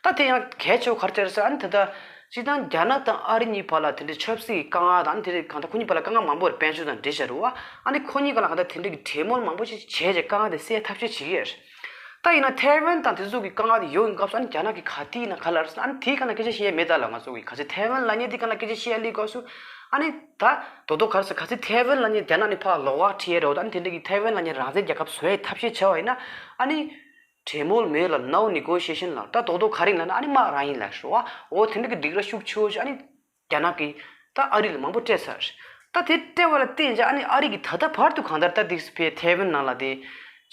ད་དེ་ཡང་གལ་ཆེ་བ་ག་རེ་བྱས་རེད་ཟེར། ཨ་ནི་ད་ལྟ་སྤྱིར་བཏང་རྒྱ་ནག་དང་ཨ་རི་གཉིས་བར་ལ་དེ་འདྲའི་ཆབ་སྲིད་ཀྱི་དཀའ་ངལ་དང་། ཨ་ནི་དེ་རིང་གང་ལྟར་ཁོ་གཉིས་བར་ལ་དཀའ་ངལ་མང་པོ་རེད། དཔལ་འབྱོར་དང་འབྲེལ་བཞག་རེད་བ། ཨ་ནི་ཁོ་གཉིས་བར་ལ་གང་ལྟར་དེ་འདྲའི་གི་གྲོས་མོལ་མང་པོ་ཞིག་བྱས་བྱས་དཀའ་ངལ་དེ་སེལ་ཐབས་ཤེས་བྱེད་ཀྱི་ཡོད་རེད། ད་ཡིན་ན་ཐའེ་ཝན་དང་དེ་ཚོ་གི་དཀའ་ངལ་དེ་ཡོང་བའི་སྐབས་སུ་ཨ་ནི་རྒྱ་ནག་གིས་ག་དུས་ཡིན་ན་ག་ལབ་རེད་ཟེར་ན། ཨ་ནི་དེའི་སྒང་ལ་སྐད་ཆ་བཤད་ཡ་མེད་ད་ལབ། ང་ཚོ་གི་ག་ཚོད་ཐའེ་ཝན་ལབ་མཁན་དེའི་སྒང་ལ་སྐད་ཆ་བཤད་ཡ་སླེབས་སྐབས་སུ་ཨ་ནི་ད་རྡོག་རྡོག་ག་རེ་ཟེར། ག་ཚོད་ཐའེ་ཝན་ལབ་མཁན་རྒྱ་ནག་ནས་ཕར་ལོག་པ་ཁྲིད་ཡ་རེད་བ། ད་ཨ་ནི་དེ་འདྲ་གི་ཐའེ་ཝན་ལབ་མཁན་རང་བཙན་རྒྱལ་ཁབ་བཟོ་ཡའི་ཐབས་ཤེས་བྱས་པ་ཡིན་ན་ཨ་ནི་གྲོས་མོལ་མེད་ལ། no negotiation་ལ། ད་རྡོག་རྡོག་ག་རེ་ཡིན་ལབ་ན་ཨ་ནི་དམག་རང་ཡིན་ལབ་རེད་བ། འོ་དེ་འདྲ་གི་སྡིགས་ར་ཤུགས་ཆེ་བོ་ཞིག་ཨ་ནི་རྒྱ་ནག་གིས་ད་ཨ་རི་ལ་མང་པོ་སྤྲད་ཚར། ད་དེ་སྤྲད་པ་ལ་བརྟེན་བྱས་ཨ་ནི་ཨ་རི་གིས་ད་ལྟ་བར་དུ་གང་ལྟར་ད་དེ་ཕར་ཐའེ་ཝན་ནང་ལ་དེ་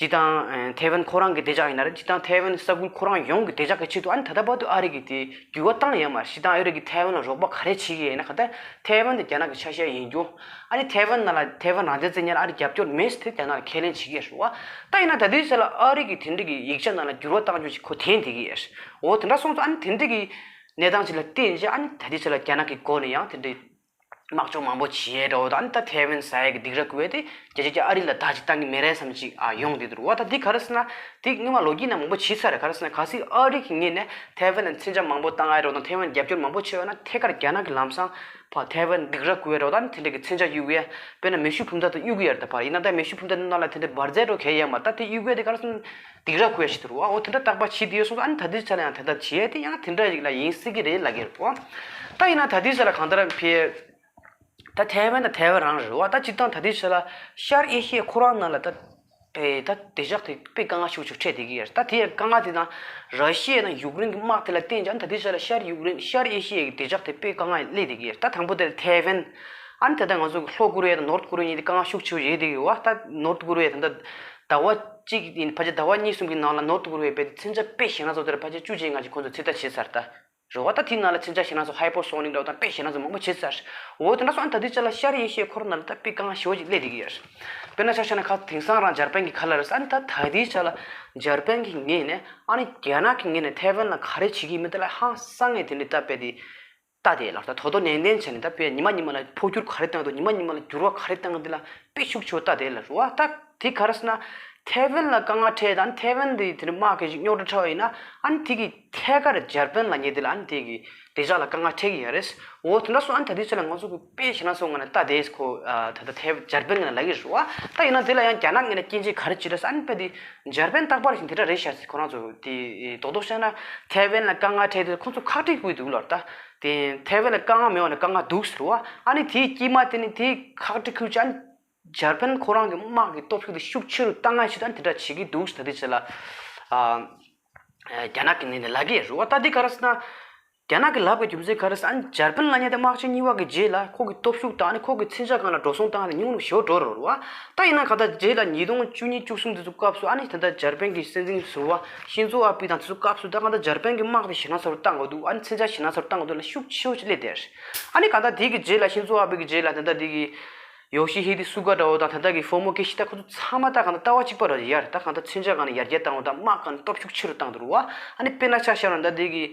སྤྱིར་བཏང་ཐའེ་ཝན་ཁོ་རང་གི་བདེ་འཇགས་ཡིན་ན་རེད། སྤྱིར་བཏང་ཐའེ་ཝན་ས་ཁུལ་ཁོ་རང་ཡོངས་ཀྱི་བདེ་འཇགས་ཀྱི་ཆེད་དུ། ཨ་ནི་ད་ལྟ་བར་དུ་ཨ་རི་གིས་དེ་འགྱུར་བ་བཏང་ཡོད་མ་རེད། སྤྱིར་བཏང་ཨ་རི་གིས་ཐའེ་ཝན་ལ་རོགས་པ་ག་རེ་བྱེད་ཀྱི་ཡིན་ན། གང་ལྟར་ཐའེ་ཝན་དེ་རྒྱ་ནག་གི་ཆ་ཤས་ཡིན་རྒྱུ། ཨ་ནི་ཐའེ་ཝན་ནང་ལ་ཐའེ་ཝན་རང་བཙན་རྩོད་མཁན་ལ་ཨ་རི་རྒྱབ་སྐྱོར་མེད་ཟེར་དེ་རྒྱ་ནག་ལ་ཁས་ལེན་བྱེད་ཀྱི་ཡོད་རེད་བ། ད་ཡིན་ན་ད་ལྟའི་ཆ་ལ་ཨ་རི་གིས་དེ་འདྲ་གི་ཡིག་ཆ་ནང་ལ་འགྱུར་བ་བཏང་རྒྱུ་ཞིག་ཁོ་དྲན་བསྡད་ཀྱི་ཡོད་རེད། འོ་དེ་འདྲ་སོང་ཙང་ཨ་ནི་དེ་འདྲ་གི་གནས་སྟངས་ཅིག་ལ་བརྟེན་བྱས། ཨ་ནི་ད་ལྟའི་ཆ་ལ་རྒྱ་ནག་གི་སྒོ་ནས་ཡང་དེ་འདྲའི་དམག་སྦྱོང་མང་པོ་བྱས་འགྲོ་དང་། ད་ཐའེ་ཝན་ཟ་ཡས་ཀྱི་སྡིགས་ར་བསྐུལ་བས་དེ་རྒྱ་ཆེ་རྒྱ་ཨ་རི་ལ་བརྡ་ཅིག་བཏང་གི་མེད་རེད་བསམ་ཅིག་ཨ་ཡོང་བསྡད་འདུག་བ། ད་འདི་ག་རེ་ཟེར་ན། དེ་སྔོན་མ་ལོ་རྒྱུས་ནང་མང་པོ་བྱས་ཚར་རེད། ག་རེ་ཟེར་ན། གལ་སྲིད་ཨ་རི་གི་ངོས་ནས་ཐའེ་ཝན་ལ་མཚོན་ཆ་མང་པོ་བཏང་ཡ་རོགས་དང་ཐའེ་ཝན་རྒྱབ་སྐྱོར་མང་པོ་བྱས་ཡོད་ན། ཐད་ཀར་རྒྱ་ནག་གི་ལམ་སང་ཕར་ཐའེ་ཝན་སྡིགས་ར་བསྐུལ་བས་རོགས་དང་དེ་འདྲ་གི་མཚོན་ཆ་གཡུག་ཡས། དཔེར་ན་མེ་ཤུགས་འཕུར་མདའ་དེ་གཡུག་གི་ཡོད་རེད། ད་ཕར་ཡིན་ན་ད་མེ་ཤུགས་འཕུར་མདའ་དེ་ནང་ལ་དེ་འདྲ་འབར་རྫས་འགྲོ་གལ་ཡོད་མ་རེད། ད་དེ་གཡུག་ཡས་དེ་ག་རེ་ཟེར་ན། སྡིགས་ར་བསྐུལ་ཡ་ཞིག་འདུག་རེད་བ། འོ་དེ་འདྲ་རྟག་པར་བྱེད་བསྡད་ཡོད་སོང་ཙང་། ཨ་ནི་ད་ལྟའི་ཆ་ལ་ཡང་དེ་འདྲ་བྱེད་ཡ་དེ་ཡང་དེ་འདྲ་ཞིག་ལ་ཡིན་སྲིད་ཀྱི་རེད་ལབ་ཀྱི་རེད་བ། ད་ཡིན་ན་ད་ལྟའི་ཆ་ལ་གང་ལྟར་ཕར་ད་ཐའེ་ཝན་ད་ཐའེ་ཝན་རང་རེད་བ། ད་སྤྱིར་བཏང་ད་ལྟའི་ཆ་ལ་ཤར་ཨེ་ཤི་ཡ་ཁོ་རང་ནང་ལ་ད་ཨེ་ད་བདེ་འཇགས་དེ་དཔེ་དཀའ་ངལ་ཤུགས་ཆེ་འཕྲད་བསྡད་ཀྱི་ཡོད་རེད། ད་དེ་དཀའ་ངལ་དེ་དང་ར་ཤི་ཡ་དང་ཡུཀ་རེན་གྱི་དམག་དེ་ལ་བརྟེན་ཀྱང་ད་ལྟའི་ཆ་ལ་ཤར་ཡུཀ་རེན་ཤར་ཨེ་ཤི་ཡ་གི་བདེ་འཇགས་དེ་དཔེ་དཀའ་ངལ་སླེབས་བསྡད་ཀྱི་ཡོད་རེད། ད་དང་པོ་དེ་ཐའེ་ཝན། ཨ་ནི་ད་ལྟ་ང་ཚོ་གི་ལྷོ་ཀོ་རི་ཡ་དང་ནོར་ཐ་ཀོ་རི་ཡ་གཉིས་དེ་དཀའ་ངལ་ཤུགས་ཆེ་བོ་ཡོད་བསྡད་ཀྱི་ཡོད་བ། ད་ནོར་ཐ་ཀོ་རི་ཡ་ད་ལྟ་ཟླ་བ་གཅིག་ཡིན་ཕལ་ཆེར་ཟླ་བ་གཉིས་གསུམ་གྱི་ནང་ལ་ནོར་ཐ་ཀོ་རི་ཡ་དཔེ་མཚོན་ཆ་དཔེ་ཞེ་དྲག་ཚོ་དེར་ཕལ་ཆེར་བཅུ་ཅན་ལྔ་ཅིག་ཁོང་ཚོ་ཚོད་ལྟ་བྱས་ཚར། ད་རེད་བ། ད་དེའི་ནང་ལ་མཚོན་ཆ་ཞེ་དྲག་ཚོ་ཧའི་པར་སོ་ནིག་འདྲ་བ་དང་དཔེ་ཞེ་དྲག་ཚོ་མང་པོ་བྱས་ཚར། འོ་དེ་འདྲ་སོང་། ཨ་ནི་ད་ལྟའི་ཆ་ལ་ཤར་ཨེ་ཤི་ཡའི་ཁོ་རང་ནང་ལ་ད་དཔེ་དཀའ་ངལ་ཞེ་པོ་ཅིག་སླེབས་བསྡད་ཀྱི་ཡོད་རེད། དཔེར་ན་ཆ་བཞག་ན་ཁ་དེང་སང་རང་འཇར་པན་གྱི་ཁ་ལ་རེད་ཟེར། ཨ་ནི་ད་ལྟའི་ཆ་ལ་འཇར་པན་གྱི་ངོས་ནས་ཨ་ནི་རྒྱ་ནག་གི་ངོས་ནས་ཐའེ་ཝན་ལ་ག་རེ་བྱེད་ཀྱི་ཡིན་མིན་དེ་ལ་ཧང་སང་ངེ་དེ་འདྲའི་ད་དཔེ་དེ་ལྟ་དེ་ལ་ད་དོ་དོ་ནན་ཏན་བྱས་ནས། ད་དཔེ་ཉི་མ་ཉི་མ་ལ་འཕོ་འགྱུར་ག་རེ་བཏང་འདུག་ཉི་མ་ཉི་མ་ལ་འགྱུར་བ་ག་རེ་བཏང་འདུག་ལ་དཔེ་ཤུགས་ཆེ་བོ་ལྟ་དེ་ལ་རེད་བ། ད་དེ་ག་རེ་ཟེར་ན། ཐའེ་ཝན་ལ་དཀའ་ངལ་འཕྲད་དང་ཐའེ་ཝན་དེ་དེ་འདྲ་དམག་གི་ཅིག་རྙོག་དྲ་འཕྲད་པ་ཡིན་ན། ཨ་ནི་དེ་གི་ཐད་ཀར་འཇར་པན་ལ་ཉེ་དེ་ལ་ཨ་ནི་དེ་གི་བདེ་འཇགས་ལ་དཀའ་ངལ་འཕྲད་ཀྱི་ཡོད་རེད། འོ་དེ་འདྲ་སོང་། ཨ་ནི་ད་ལྟའི་ཆ་ལ་ང་ཚོ་གི་དཔེ་ཞེ་དྲག་སོང་ང་ན་ལྟ་དེ་ཁོ་ཨ་ད་ལྟ་ཐའེ་འཇར་པན་ངོས་ནས་ལབ་ཀྱི་རེད་བ། ད་ཡིན་ན་དེ་ལ་ཡང་རྒྱ་ནག་ངོས་ནས་སྐྱོན་བརྗོད་ག་རེ་བྱེད་རེད་ཟེར། ཨ་ནི་དཔེ་དེ་འཇར་པན་རྟག་པར་བཞིན་དེ་འདྲ་རེད་ཤག་ཟེར། ཁོ་རང་ཚོ་དེ་རྡོག་རྡོག་བཤད་ན་ཐའེ་ཝན་ལ་དཀའ་ངལ་འཕྲད་དུས་ཁོང་ཚོ་ཁག་དཀྲིས་བསྐུལ་འདུག་ལབ། ད་དེ་ཐའེ་ཝན་ལ་དཀའ་ངལ་མེད་པ་ནས་དཀའ་ངལ་འདུག་ཟེར་བ། ཨ་ནི་དེའི་དཀྱིལ་མ་དེ་ནི་དེ་ཁག་དཀྲི་ཁུལ་ཅན། འཇར་པན་ཁོ་རང་གི་དམག་གི་སྟོབས་ཤུགས་དེ་ཤུགས་ཆེ་རུ་བཏང་ཡ་ཆེད་དུ་ཨ་ནི་དེ་འདྲ་བྱེད་ཀྱི་འདུག་ཟེར། ད་ལྟའི་ཆ་ལ་ཨ་རྒྱ་ནག་གི་ངོས་ནས་ལབ་ཀྱི་ཡོད་རེད་བ། ད་འདི་ག་རེ་ཟེར་ན། རྒྱ་ནག་གི་ལབ་པའི་རྒྱུ་མཚན་ག་རེ་ཟེར། ཨ་ནི་འཇར་པན་ལབ་མཁན་དེ་དམག་ཆེན་གཉིས་པ་གི་རྗེས་ལ་ཁོ་གི་སྟོབས་ཤུགས་དང་ཨ་ནི་ཁོ་གི་མཚོན་ཆ་སྒང་ལ་འགྲོ་སོང་བཏང་ཡ་དེ་ཉུང་རུ་ཞེ་པོ་འགྲོ་རེད་བ། ད་ཡིན་ན་གང་ལྟར་རྗེས་ལ་ཉིས་སྟོང་བཅུ་གཉིས་བཅུ་གསུམ་དེ་ཚོ་སྐབས་སུ་ཨ་ནི་ད་ལྟ་འཇར་པན་གྱི་སྲིད་འཛིན་ཟུར་པ་ཤིན་ཛོ་ཨ་བྷི་དང་དེ་ཚོ་སྐབས་སུ་ད་གང་ལྟར་འཇར་པན་གྱི་དམག་དེ་ཞེ་དྲག་ཚ་རུ་བཏང་དགོས་འདུག་ཨ་ནི་མཚོན་ཆ་ཞེ་དྲག་ཚ་རུ་བཏང་དགོས་འདུག་ལ་ཤུགས་ཆེ་བོ་ཞིག་སླེབས་བསྡད་རེད། ཨ་ནི་གང་ལྟར་དེ་གི་རྗེས་ལ་ཤིན་ཛོ་ཨ་བྷི་གི་རྗེས་ལ་ད་ལྟ་དེ་གི་ཡོ་ཤི་ཧི་དེ་སུ་ག་འདྲ་བོ་དང་ད་ལྟ་གི་ཧྥོ་མོ་ཀི་ཤི་ད་ཁོ་ཚོ་ཚང་མ་ད་གང་ལྟར་ལྟ་བ་གཅིག་པ་རེད། ཡར་ད་གང་ལྟར་མཚོན་ཆ་སྒང་ནས་ཡར་རྒྱས་བཏང་བ་དང་དམག་སྒང་ནས་སྟོབས་ཤུགས་ཆེ་རུ་བཏང་འདུག་རེད་བ། ཨ་ནི་དཔེར་ན་ཆ་བཞག་ན་ད་ལྟ་དེ་གི་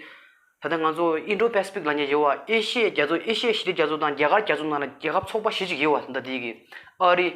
ད་ལྟ་ང་ཚོ་ཨིན་ཌོ་པེ་སི་ཕིག་ལབ་མཁན་ཡོད་བ། ཨེ་ཤི་ཡའི་རྒྱ་མཚོ། ཨེ་ཤི་ཡའི་ཞི་བདེ་རྒྱ་མཚོ་དང་རྒྱ་གར་རྒྱ་མཚོ་ནང་ལ་རྒྱལ་ཁབ་ཚོགས་པ་བཞི་ཅིག་ཡོད་བ། ད་ལྟ་དེ་གི་ཨ་རི།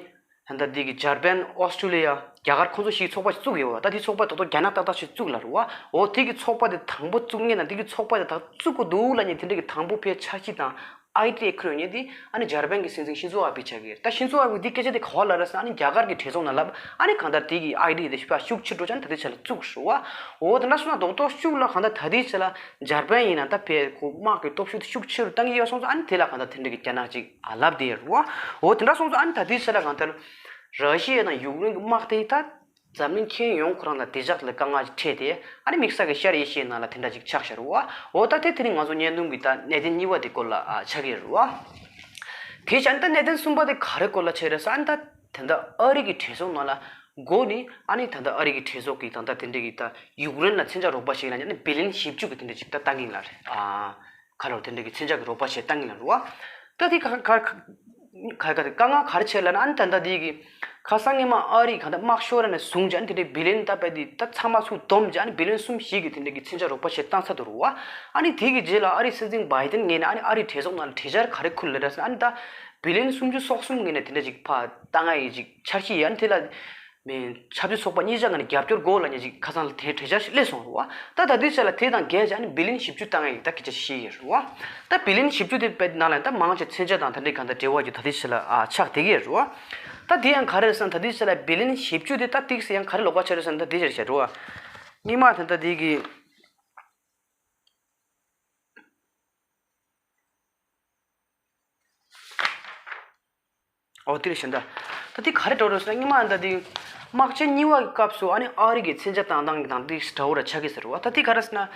ད་ལྟ་འདི་གི་འཇར་པན། ཨོ་སི་ཀྲི་ལི་ཡ། རྒྱ་གར་ཁོང་ཚོ་བཞི་གི་ཚོགས་པ་ཞིག་བཙུགས་ཡོད་པ། ད་དེ་ཚོགས་པ་ད་དུང་རྒྱ་ནག་ཏག་ཏག་ཞིག་བཙུགས་ལ་རུ་བ། འོ་དེ་གི་ཚོགས་པ་དེ་དང་པོ་བཙུགས་མཁན་དང་དེ་གི་ཚོགས་པ་དེ་ད་བཙུགས་དགོས་འདུག་ལབ་མཁན་དེ་འདྲ་གི་དང་པོ་ཕའི་འཆར་གཞི་དང་ཨའི་ཌི་ཡ་ཁུར་ཡོང་མཁན་དེ་ཨ་ནི་འཇར་པན་གི་སྲིད་འཛིན་ཤིན་ཛོ་ཨ་བྷི་ཆགས་ཀྱི་རེད། ད་ཤིན་ཛོ་ཨ་བྷི་འདི་སྐད་ཆ་དེ་ག་པར་ལབ་རེད་ཟེར་ན། ཨ་ནི་རྒྱ་གར་གི་གྲོས་ཚོགས་ནང་ལབ། ཨ་ནི་གང་ལྟར་དེ་གི་ཨའི་ཌི་ཡ་དེ་ཕར་ཤུགས་ཆེ་འགྲོ་ཅན་ད་ལྟའི་ཆ་ལ་བཙུགས་རུ་བ། འོ་དེ་འདྲ་སོང་ན་རྡོག་རྡོག་ཤུགས་ལ་གང་ལྟར་ད་ལྟའི་ཆ་ལ་འཇར་པན་ཡིན་ན་ད་ཕའི་ཁོ་དམག་གི་སྟོབས་ཤུགས་དེ་ཤུགས་ཆེ་རུ་བཏང་གི་ཡོད་སོང་ཙང་། ཨ་ནི་དེ་ལ་གང་ལྟར་དེ་འདྲ་གི་རྒྱ་ནག་ཅིག་ཨ་ལབ་བསྡད་ཡོད་རེད་བ། འོ་དེ་འདྲ་སོང་ཙང་ཨ་ནི་ད་ལྟའི་ཆ་ལ་གང་ལྟར་ར་ཤི་ཡ་དང་ཡུཀ་རེན་གྱི་དམག་དེ་ད་འཛམ་གླིང་ཁྱོན་ཡོངས་ཁོ་རང་ལ་བདེ་འཇགས་ལ་དཀའ་ངལ་ཅིག་འཕྲད་དེ། ཨ་ནི་དམིགས་བསལ་གྱི་ཤར་ཨེ་ཤི་ཡའི་ནང་ལ་དེ་འདྲ་ཅིག་ཆགས་བཞག་རེད་བ། འོ་ད་དེ་དེ་ནི་ང་ཚོ་བརྙན་ཐུང་གི་ད་གནད་དོན་གཉིས་པ་དེ་སྐོར་ལ་ཨ་ཆགས་ཀྱི་རེད་བ། དེ་བྱས་ཨ་ནི་ད་གནད་དོན་གསུམ་པ་དེ་ག་རེ་སྐོར་ལ་ཆགས་རེད་ཟེར། ཨ་ནི་ད་དེ་འདྲ་ཨ་རི་གི་གྲོས་ཚོགས་ནང་ལ་འགོ་ནས། ཨ་ནི་ད་ལྟ་ཨ་རི་གི་གྲོས་ཚོགས་ཀྱིས་ད་ལྟ་དེ་འདྲ་གི་ད་ཡུཀ་རེན་ལ་མཚོན་ཆ་རོགས་པ་བྱེད་ལ་ཨ་ནི་བི་ལི་ཡན་བཞི་བཅུ་གི་དེ་འདྲ་ཅིག་ད་བཏང་གིན་ལ་རེད། ཨ་ཁ་ལོར་དེ་འདྲ་གི་མཚོན་ཆ་གི་རོགས་པ་བྱེད་བཏང་གིན་ལ་རེད་བ། ད་དེ་ག་ག་ག་ག་དཀའ་ངལ་ག་རེ་ཆེ་ལབ་ན། ཨ་ནི་ད་ལྟ་དེ་གི་ཁ་སང་ཉི་མ་ཨ་རི་ག་ད་དམག་ཤོར་ནས་བཟུང་བྱས་ཨ་ནི་དེ་འདྲའི་བི་ལི་ཡན་ད་དཔེ་དེ་ད་ཚང་མ་ཚུར་བསྡོམས་བྱས་ཨ་ནི་བི་ལི་ཡན་གསུམ་བཞི་གི་དེ་འདྲ་གི་མཚོན་ཆ་རོགས་པ་བྱེད་བཏང་ཚར་འདུག་རེད་བ། ཨ་ནི་དེ་གི་རྗེས་ལ་ཨ་རིའི་སྲིད་འཛིན་བྷའི་ཏན་ངོས་ནས་ཨ་ནི་ཨ་རིའི་གྲོས་ཚོགས་ནང་ལ་གྲོས་འཆར་ག་རེ་ཁུར་ལབ་རེད་ཟེར་ན། ཨ་ནི་ད་བི་ལི་ཡན་སུམ་ཅུ་སོ་གསུམ་ངོས་ནས་དེ་འདྲ་ཅིག་ཕར་བཏང་ཡ་ཡི་ཅིག་འཆར་གཞི་ཡིན། ཨ་ནི་དེ་ལ་མི་ཆབ་སྲིད་ཚོགས་པ་གཉིས་ཆ་ངོས་ནས་རྒྱབ་སྐྱོར་དགོས་ལབ་མཁན་ཅིག་ཁ་སང་ལ་དེ་གྲོས་འཆར་ཞིག་སླེབས་སོང་རེད་བ། ད་ད་ལྟའི་ཆ་ལ་དེ་དང་འགལ་བྱས་ཨ་ནི་བི་ལི་ཡན་བཞི་བཅུ་བཏང་ཡ་ཡི་ད་སྐད་ཆ་བཤད་ཡོད་རེད་བ། ད་བི་ལི་ཡན་བཞི་བཅུ་དེ་དཔེ་ནང་ལ་ད་མང་ཆེ་མཚོན་ཆ་དང་ད་འདྲའི་གང་ལྟར་འབྲེལ་བ་ཡོད། ད་ལྟའི་ཆ་ལ་ཨ་ཆགས་བསྡད་ཀྱི་ཡོད་རེད་བ། ད་དེ་ཡང་ག་རེ་རེད་ཟེར་ན། ད་ལྟའི་ཆ་ལ་བི་ལི་ཡན་བཞི་བཅུ་དེ་ད་ཏིག་ཙམ་ཡང་ག་རེ་ལོགས་ཀ་ཆགས་རེད་ཟེར་ན། ད་དེ་ཆ་རེད་བ། སྔོན་མ་ད་ལྟ་དེ་གི་ཨོ་དེ་རེད་ཤག་ད། ད་དེ་ག་རེ་འགྲོ་རེད་ཟེར་ན། སྔོན་མ་ད་དེ་དམག་ཆེན་གཉིས་པ་གི་སྐབས་སུ་ཨ་ནི་ཨ་རི་གི་མཚོན་ཆ་བཏང་སྟངས་ཀྱི་དང་དེ་འདྲ་བོ་ར་ཆགས་ཀྱི་ཟེར་བ། ད་དེ་ག་རེ་ཟེར་ན།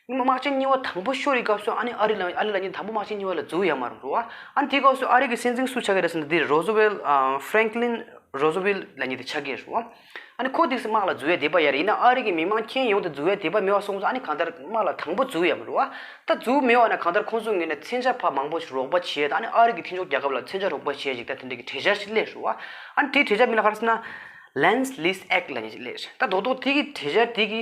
སྔོན་མ་དམག་ཆེན་གཉིས་པ་དང་པོ་ཤོར་བའི་སྐབས་སུ་ཨ་ནི་ཨ་རི་ལ་ཨ་རི་ལབ་མཁན་དང་པོ་དམག་ཆེན་གཉིས་པ་ལ་འཛུལ་ཡོད་མ་རེད་བ། ཨ་ནི་དེའི་སྐབས་སུ་ཨ་རི་གི་སྲིད་འཛིན་སུ་ཆགས་ཀྱི་རེད་ཟེར་ན། དེ་རོ་ཛི་ཝེལ་ཨ་ཧྥ་རན་ཀི་ལིན་ རོ་སོ་ཝེལ་ལབ་མཁན་དེ་ཆགས་ཀྱི་རེད་བ། ཨ་ནི་ཁོ་དེ་སི་དམག་ལ་འཛུལ་ཡ་དེ་པ་ཡ་རེད། ཡིན་ན་ཨ་རི་གི་མི་མང་ཁྱོན་ཡོངས་དེ་འཛུལ་ཡ་དེ་པ་མེད་པ་སོང་ཙང་ཨ་ནི་གང་ལྟར་དམག་ལ་དང་པོ་འཛུལ་ཡ་མ་རེད་བ། ད་འཛུལ་མེད་པ་ན་གང་ལྟར་ཁོང་ཚོ་ངོས་ནས་མཚོན་ཆ་ཕར་མང་པོ་ཞིག་རོགས་པ་བྱས། ད་ཨ་ནི་ཨ་རི་གི་མཐུན་ཕྱོགས་རྒྱལ་ཁབ་ལ་མཚོན་ཆ་རོགས་པ་བྱས་ཅིག་ད་དེ་འདྲ་གི་གྲོས་འཆར་ཞིག་སླེབས་རེད་བ། ཨ་ནི་དེའི་གྲོས་འཆར་མིང་ལ་ག་རེ་ཟེར་ན། Lend Lease Act ལབ་མཁན་ཞིག་སླེབས་རེད། ད་རྡོག་རྡོག་དེ་གི་གྲོས་འཆར་དེ་གི་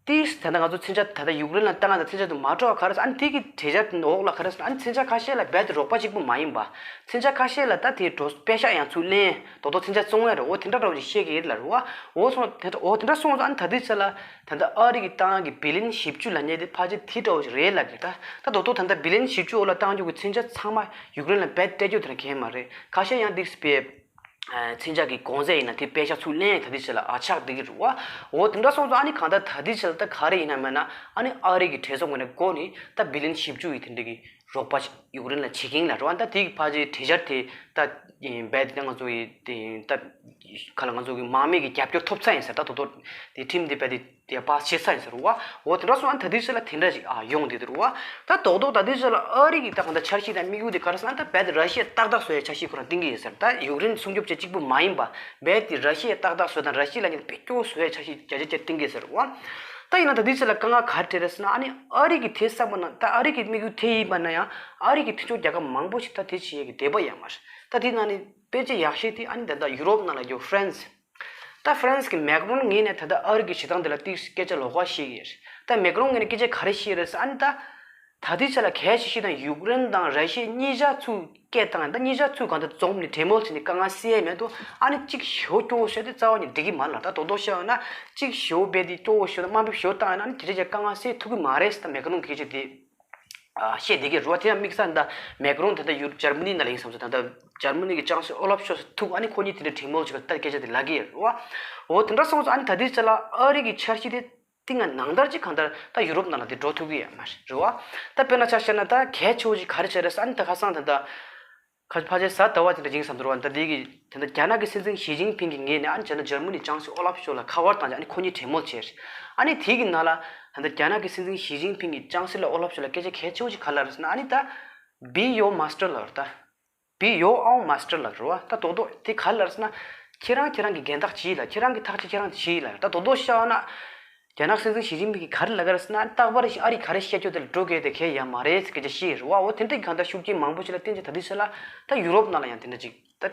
ཏིས་ད་ལྟ་ང་ཚོ་མཚོན་ཆ་ད་ལྟ་ཡུཀ་རེན་ལ་བཏང་ཡ་དང་མཚོན་ཆ་དེ་མ་འགྲོ་བ་ག་རེ་ཟེར། ཨ་ནི་དེ་གི་གྲོས་འཆར་དེ་འོག་ལ་ག་རེ་ཟེར། ཨ་ནི་མཚོན་ཆ་ཁ་ཤས་ལ་རྦད་དེ་རོགས་པ་གཅིག་པུ་མ་ཡིན་པ། མཚོན་ཆ་ཁ་ཤས་ལ་ད་དེ་འགྲོ་པེ་ཤག་ཡང་ཚུར་ལེན། རྡོག་རྡོག་མཚོན་ཆ་བཙོང་ཡ་རེད། འོ་དེ་འདྲ་འདྲ་བོ་ཞིག་བཤད་ཀྱི་ཡོད་ལ་རེད་བ། འོ་སོང་དེ་འདྲ་འོ་དེ་འདྲ་སོང་ཙང་ཨ་ནི་ད་ལྟའི་ཆ་ལ་ད་ལྟ་ཨ་རི་གི་བཏང་ཡ་གི་བི་ལི་ཡན་བཞི་བཅུ་ལབ་མཁན་དེ་ཕལ་ཆེར་དེ་འདྲ་བོ་ཞིག་རེད་ལབ་ཀྱི་རེད། ད་ད་རྡོག་རྡོག་ད་ལྟ་བི་ལི་ཡན་བཞི་བཅུ་འོག་ལ་བཏང་རྒྱུ་གི་མཚོན་ཆ་ཚང་མ་ཡུཀ་རེན་ལ་རྦད་སྤྲད་རྒྱུ་དེ་འདྲ་གང་ཡང་མ་རེད། ཁ་ཤས་ཡང་དེ་སྤེ། མཚོན་ཆ་གི་གོང་ཚད་ཡིན་ན་དེ་པེ་ཤག་ཚུར་ལེན་ད་ལྟའི་ཆ་ལ་ཨ་ཆག་བསྡད་ཀྱི་རེད་བ། འོ་དེ་འདྲ་སོང་ཙང་ཨ་ནི་གང་ལྟར་ད་ལྟའི་ཆ་ལ་ད་ག་རེ་ཡིན་ན་མེད་ན་ཨ་ནི་ཨ་རི་གི་གྲོས་ཚོགས་ངོས་ནས་སྒོ་ནས་ད་བི་ལི་ཡན་བཞི་བཅུ་ཡི་དེ་འདྲ་གི་རོགས་པ་ཡུཀ་རེན་ལ་བྱེད་ཀྱིན་ལ་རེད་བ། ད་དེ་གི་ཕལ་ཆེར་གྲོས་འཆར་དེ་ད་རྦད་དེ་ང་ཚོ་ཡི་དེ་ད་ག་ལ་ང་ཚོ་གི་དམག་མི་གི་རྒྱབ་སྐྱོར་ཐོབ་ཚར་ཡིན་ཟེར། ད་དོ་དོ་དེ་ཁྲིམས་དེ་རྦད་དེ་དེ་པཱ་སི་བྱེད་ས་ཡིན་ཟེར་བ། འོ་དེ་འདྲ་སོང་ཨ་ནི་ད་ལྟའི་ཆ་ལ་དེ་འདྲ་ཞིག་ཨ་ཡོང་བསྡད་འདུག་བ། ད་རྡོག་རྡོག་ད་ལྟའི་ཆ་ལ་ཨ་རི་གི་ད་གང་ལྟར་འཆར་གཞི་དང་དམིགས་ཡུལ་དེ་ག་རེ་ཟེར་ན། ད་རྦད་དེ་ར་ཤི་ཡ་ཏག་ཏག་བཟོ་ཡའི་འཆར་གཞི་ཁོ་རང་བཏིང་གི་ཡོད་ཟེར། ད་ཡུཀ་རེན་སྲུང་སྐྱོབ་བྱེད་གཅིག་པུ་མ་ཡིན་པ་རྦད་དེ་ར་ཤི་ཡ་ཏག་ཏག་བཟོ་དང་ར་ཤི་ཡ་ལ་ཉེ་དཔེ་སྐྱོ་བོ་བཟོ་ཡའི་འཆར་གཞི་བརྒྱ་ཆ་བརྒྱ་བཏིང་གི་ཡོད་ཟེར་བ། ད་ཡིན་ན་ད་ལྟའི་ཆ་ལ་དཀའ་ངལ་ག་རེ་འཕྲད་རེད་ཟེར་ན། ཨ་ནི་ཨ་རི་གི་དེ་བསམ་པ་ན་ད་ཨ་རི་གི་དམིགས་ཡུལ་དེ་ཡིན་པ་ན་ཡང་ཨ་རི་གི་མཐུན་ཕྱོགས་རྒྱལ་ཁབ་མང་པོ་ཞིག་ད་དེ་བྱེད་ཡས་ཀྱི་འདོད་པ་ཡོད་མ་རེད། ད་དེ་ནང་ནས་དཔེར་བརྗོད་ཡག་ཤོས་དེ་ཨ་ནི་ད་ལྟ་ཡུ་རོབ་ནང་ལ་ཡོད་ཧྥ་རན་སི། ད་ཧྥ་རན་སི་གི་མེག་རོན་ངོས་ནས་ད་ལྟ་ཨ་རི་གི་བྱེད་སྟངས་དེ་ལ་ཏིག་སྐད་ཆ་ལོགས་ཀ་བཤད་ཀྱི་རེད། ད་མེག་རོན་ངོས་ནས་སྐད་ཆ་ག་རེ་བཤད་རེད་ཟེར། ཨ་ནི་ད་ད་ལྟའི་ཆ་ལ་གལ་ཆེ་ཤོས་དང་ཡུཀ་རེན་དང་ར་ཤི་ཡ་གཉིས་ཆ་ཚུར་སྐད་བཏང་ཡ། ད་གཉིས་ཆ་ཚུར་གང་ལྟར་འཛོམས་ནས་གྲོས་མོལ་བྱས་ནས་དཀའ་ངལ་སེལ་ཡ་མེད་དུ་ཨ་ནི་གཅིག་ཞེ་པོ་སྐྱོ་བོ་བཤད་དེ་རྩ་བ་ནས་འགྲིག་གི་མ་རེད་ལ། ད་རྡོག་རྡོག་བཤད་ཡོང་ན་གཅིག་ཞེ་པོ་རྦད་དེ་སྐྱོ་བོ་བཤད་ན་དམའ་འབེབས་ཞེ་པོ་བཏང་ཡ་ན་ཨ་ནི་དེ་འདྲ་ཅིག་དཀའ་ངལ་སེལ་ཐུབ་ཀྱི་མ་རེད་ཟེར། ད་མེག་རོན་གྱིས་སྐད་ཆ་དེ། ཨ་བཤད་བསྡད་ཀྱི་རེད་བ། དེ་ཡང་དམིགས་བསལ་ད་མེག་རོན་ད་ལྟ་ཡུ་འཇར་མ་ནི་ནང་ལ་ཡིན་བསམ་སོང་། ད་ལྟ་འཇར་མ་ནི་གི་ཅང་སི་ཨོ་ལབ་ཤོལ་ཚ་ཐུག་ཨ་ནི་ཁོ་གཉིས་དེ་འདྲ་གྲོས་མོལ་བྱེད་སྐབས་ད་སྐད་ཆ་དེ་ལབ་ཀྱི་ཡོད་རེད་བ། འོ་དེ་འདྲ་སོང་ཙང་ཨ་ནི་ད་ལྟའི་ཆ་ལ་ཨ་རི་གི་འཆར་གཞི་དེ་ཏིང་ང་ནང་ལྟར་ཅིག་གང་ལྟར་ད་ཡུ་རོབ་ནང་ལ་དེ་འགྲོ་ཐུབ་ཀྱི་ཡོད་མ་རེད་བ། ད་དཔེར་ན་ཆ་བཞག་ན་ད་གལ་ཆེ་བོ་ཅིག་ག་རེ་ཆགས་རེད་ཟེར། ཨ་ནི་ད་ཁ་སང་ད་ལྟ་ཁ་ཕལ་ཆེར་གཟའ་ཟླ་བ་དེ་འདྲ་ཡིན་བསམ་འདུག་བ། ད་འདི་གི་དེ་འདྲ་རྒྱ་ནག་གི་སྲིད་འཛིན་ཞི་ཅིན་ཕིང་གི་ངོས་ནས་ཨ་ནི་བྱས་ན་འཇར་མ་ནི་ཅང་སི་ཨོ་ལབ་ཤོལ་ཚ་ལ་ཁ་པར་བཏང་བྱས་ཨ་ནི་ཁོ་གཉིས་གྲོས་མོལ་བྱས། ཨ་ནི་དེ་གི་ནང་ལ་ད་ལྟ་རྒྱ་ནག་གི་སྲིད་འཛིན་ཞི་ཅིན་ཕིང་གིས་ཅང་སི་ལ་ཨོ་ལབ་ཤོལ་ཚ་ལ་སྐད་ཆ་གལ་ཆེ་བོ་ཅིག་ག་རེ་ལབ་རེད་ཟེར་ན། ཨ་ནི་ད་Be your master ལབ་རེད། ད་Be your own master ལབ་རེད་བ། ད་རྡོག་རྡོག་དེ་ག་རེ་ལབ་རེད་ཟེར་ན། ཁྱེད་རང་ཁྱེད་རང་གི་འགན་བདག་བྱེད་ལ། ཁྱེད་རང་གི་ཐག་གཅོད་ཁྱེད་རང་བྱེད་ལ། ད་རྡོག་རྡོག་བཤད་ན། རྒྱ་ནག་སྲིད་འཛིན་ཞི་ཅིན་ཕིང་གིས་ག་རེ་ལབ་ཀྱི་རེད་ཟེར་ན། རྟག་པར་ཨ་རིས་ག་རེ་བཤད་རྒྱུ་དེ་ལ་འགྲོ་དགོས་དེ་གལ་ཡང་མ་རེད་ཟེར་སྐད་ཆ་བཤད་རེད་བ། འོ་དེ་འདྲའི་གང་ལྟར་ཤུགས་རྐྱེན་མང་པོ་ཞིག་ལ་བརྟེན་བྱས་ད་ལྟའི་ཆ་ལ་ད་ཡུ་རོབ་ནང་ལ་ཡང་དེ་འདྲ་ཅིག་ད་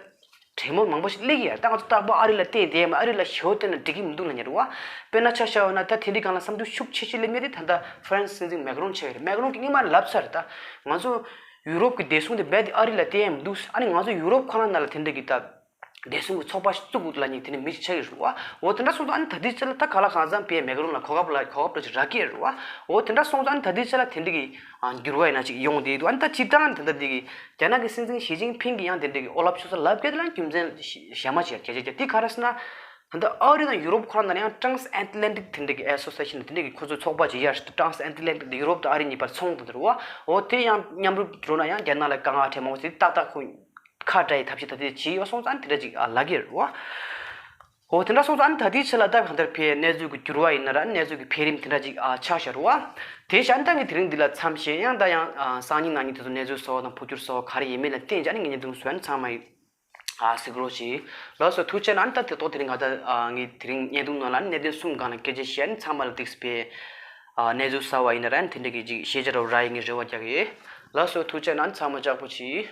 གྲོས་མོལ་མང་པོ་ཞིག་སླེབས་ཀྱི་ཡོད། ད་ང་ཚོ་རྟག་པར་ཨ་རི་ལ་བརྟེན་བསྡད་ཡ་མ། ཨ་རི་ལ་ཞེ་པོ་བརྟེན་ན་འགྲིག་གི་མི་འདུག་ལབ་མཁན་རེད་བ། དཔེར་ན་ཆ་བཞག་ཡོད་ན་ད་དེ་འདྲའི་སྒང་ལ་བསམ་ཚུལ་ཤུགས་ཆེ་ཤོས་སླེབས་མཁན་དེ་ད་ལྟ་ཧྥ་རན་སི་སྲིད་འཛིན་མེག་རོན་ཆགས་ཀྱི་རེད། མེག་རོན་གྱིས་སྔོན་མ་ལབ་ཚར་རེད། ད་ང་ཚོ་ཡུ་རོབ་ཀྱི་བདེ་སྲུང་དེ་རྦད་དེ་ཨ་རི་ལ་བརྟེན་ཡ་མི་འདུག་ཨ་ནི་ང་ཚོ་ཡུ་རོབ་ཁོ་རང་ནང་ལ་དེ་འདྲ་གི་ད། བདེ་སྲུང་གི་ཚོགས་པ་ཞིག་བཙུགས་དགོས་འདུག་ལབ་མཁན་དེ་འདྲ་མི་ཞིག་ཆགས་ཀྱི་རེད་བ། འོ་དེ་འདྲ་སོང་ཙང་ཨ་ནི་ད་ལྟའི་ཆ་ལ་ད་ག་ལ་གང་འཚམ་པའི་མེག་རོན་ལ་གོ་སྐབས་ལ་གོ་སྐབས་འདྲ་ཅིག་རག་གི་རེད་བ། འོ་དེ་འདྲ་སོང་ཙང་ཨ་ནི་ད་ལྟའི་ཆ་ལ་དེ་འདྲ་གི་ཨ་འགྱུར་བ་ཡིན་ན་ཅིག་ཡོང་བསྡད་འདུག་ཨ་ནི་ད་སྤྱིར་བཏང་དེ་འདྲ་འདི་གི་རྒྱ་ནག་གི་སྲིད་འཛིན་ཞི་ཅིན་ཕིང་གིས་ཡང་དེ་འདྲ་གི་ཨོ་ལབ་ཤོལ་ཚ་ལབ་མཁན་དེ་ལ་རྒྱུ་མཚན་གཞན་མ་ཅིག་གལ་ཆེ་གལ་དེ་ག་རེ་ཟེར་ན། ད་ལྟ་ཨ་རི་དང་ཡུ་རོབ་ཁོ་རང་ནང་ཡང་Trans Atlantic དེ་འདྲ་གི་ཨེ་སོ་སི་ཨེ་ཤན་དེ་འདྲ་གི་ཁོ་ཚོའི་ཚོགས་པ་ཅིག་ཡར་Trans Atlantic དེ་ཡུ་རོབ་དང་ཨ་རི་གཉིས་བར་ཚོང་དང་དེ་རེད་བ། འོ་དེ་ཡང་མཉམ་རུབ་འགྲོ་ན་ཡང་རྒྱ་ནག་ལ་དཀའ་ངལ་འཕྲད་མང་པོ་ཞིག་ཏག་ཏག་ཁོ། ཁ་བྲལ་ཡི་ཐབས་ཤེས་ད་ལྟ་བྱས་ཡོད་སོང་ཙང་དེ་འདྲ་ཅིག་ཨ་ལབ་ཀྱི་རེད་བ། འོ་དེ་འདྲ་སོང་ཙང་ཨ་ནི་ད་ལྟའི་ཆ་ལ་ད་གང་ལྟར་ཕའི་གནས་ཚུལ་གྱི་འགྱུར་བ་ཡིན་ན་ར་གནས་ཚུལ་གྱི་འཕེལ་རིམ་དེ་འདྲ་ཅིག་ཨ་ཆགས་བཞག་རེད་བ། དེ་བཞག་ཨ་ནི་ད་ངས་དེ་རིང་འདི་ལ་མཚམས་བཞག་ཡང་ད་ཡང་ཨ་སང་ཉིན་གནངས་ཉིན་དེ་ཚོ་གནས་ཚུལ་གསར་བ་དང་འཕོ་འགྱུར་གསར་བ་ག་རེ་ཡིན་མིན་ལ་བརྟེན་བྱས་ཨ་ནི་ངས་བརྙན་ཐུང་བཟོས་ཨ་ནི་ཚང་མ་ཡིན་ཨ་གཟིགས་རོགས་གྱིས། ལགས་སོ་ཐུགས་རྗེ་གནང་། ཨ་ནི་ད་དེ་ཐོག་དེ་རིང་ང་ད་ཨ་ངས་དེ་རིང་བརྙན་ཐུང་ནང་ལ་ཨ་ནི་གནད་དོན་གསུམ་སྒང་ལ་སྐད་ཆ་བཤད་ཨ་ནི་ཚང་མ་ལ་ཏིག་སྤེ་ཨ་གནས་ཚུལ་གསར་བ་ཡིན་ན་ར་ཨ་ནི་དེ་འདྲ་གི་ཅིག་ཤེས་བྱ་རོགས་ར་ཡིན་ངས་རེ་བ་རྒྱག་གི་ཡོད། ལགས་སོ་ཐུགས་རྗེ་གནང་། ཨ་ནི་ཚང་མ་ལྕགས་པོ་གྱིས།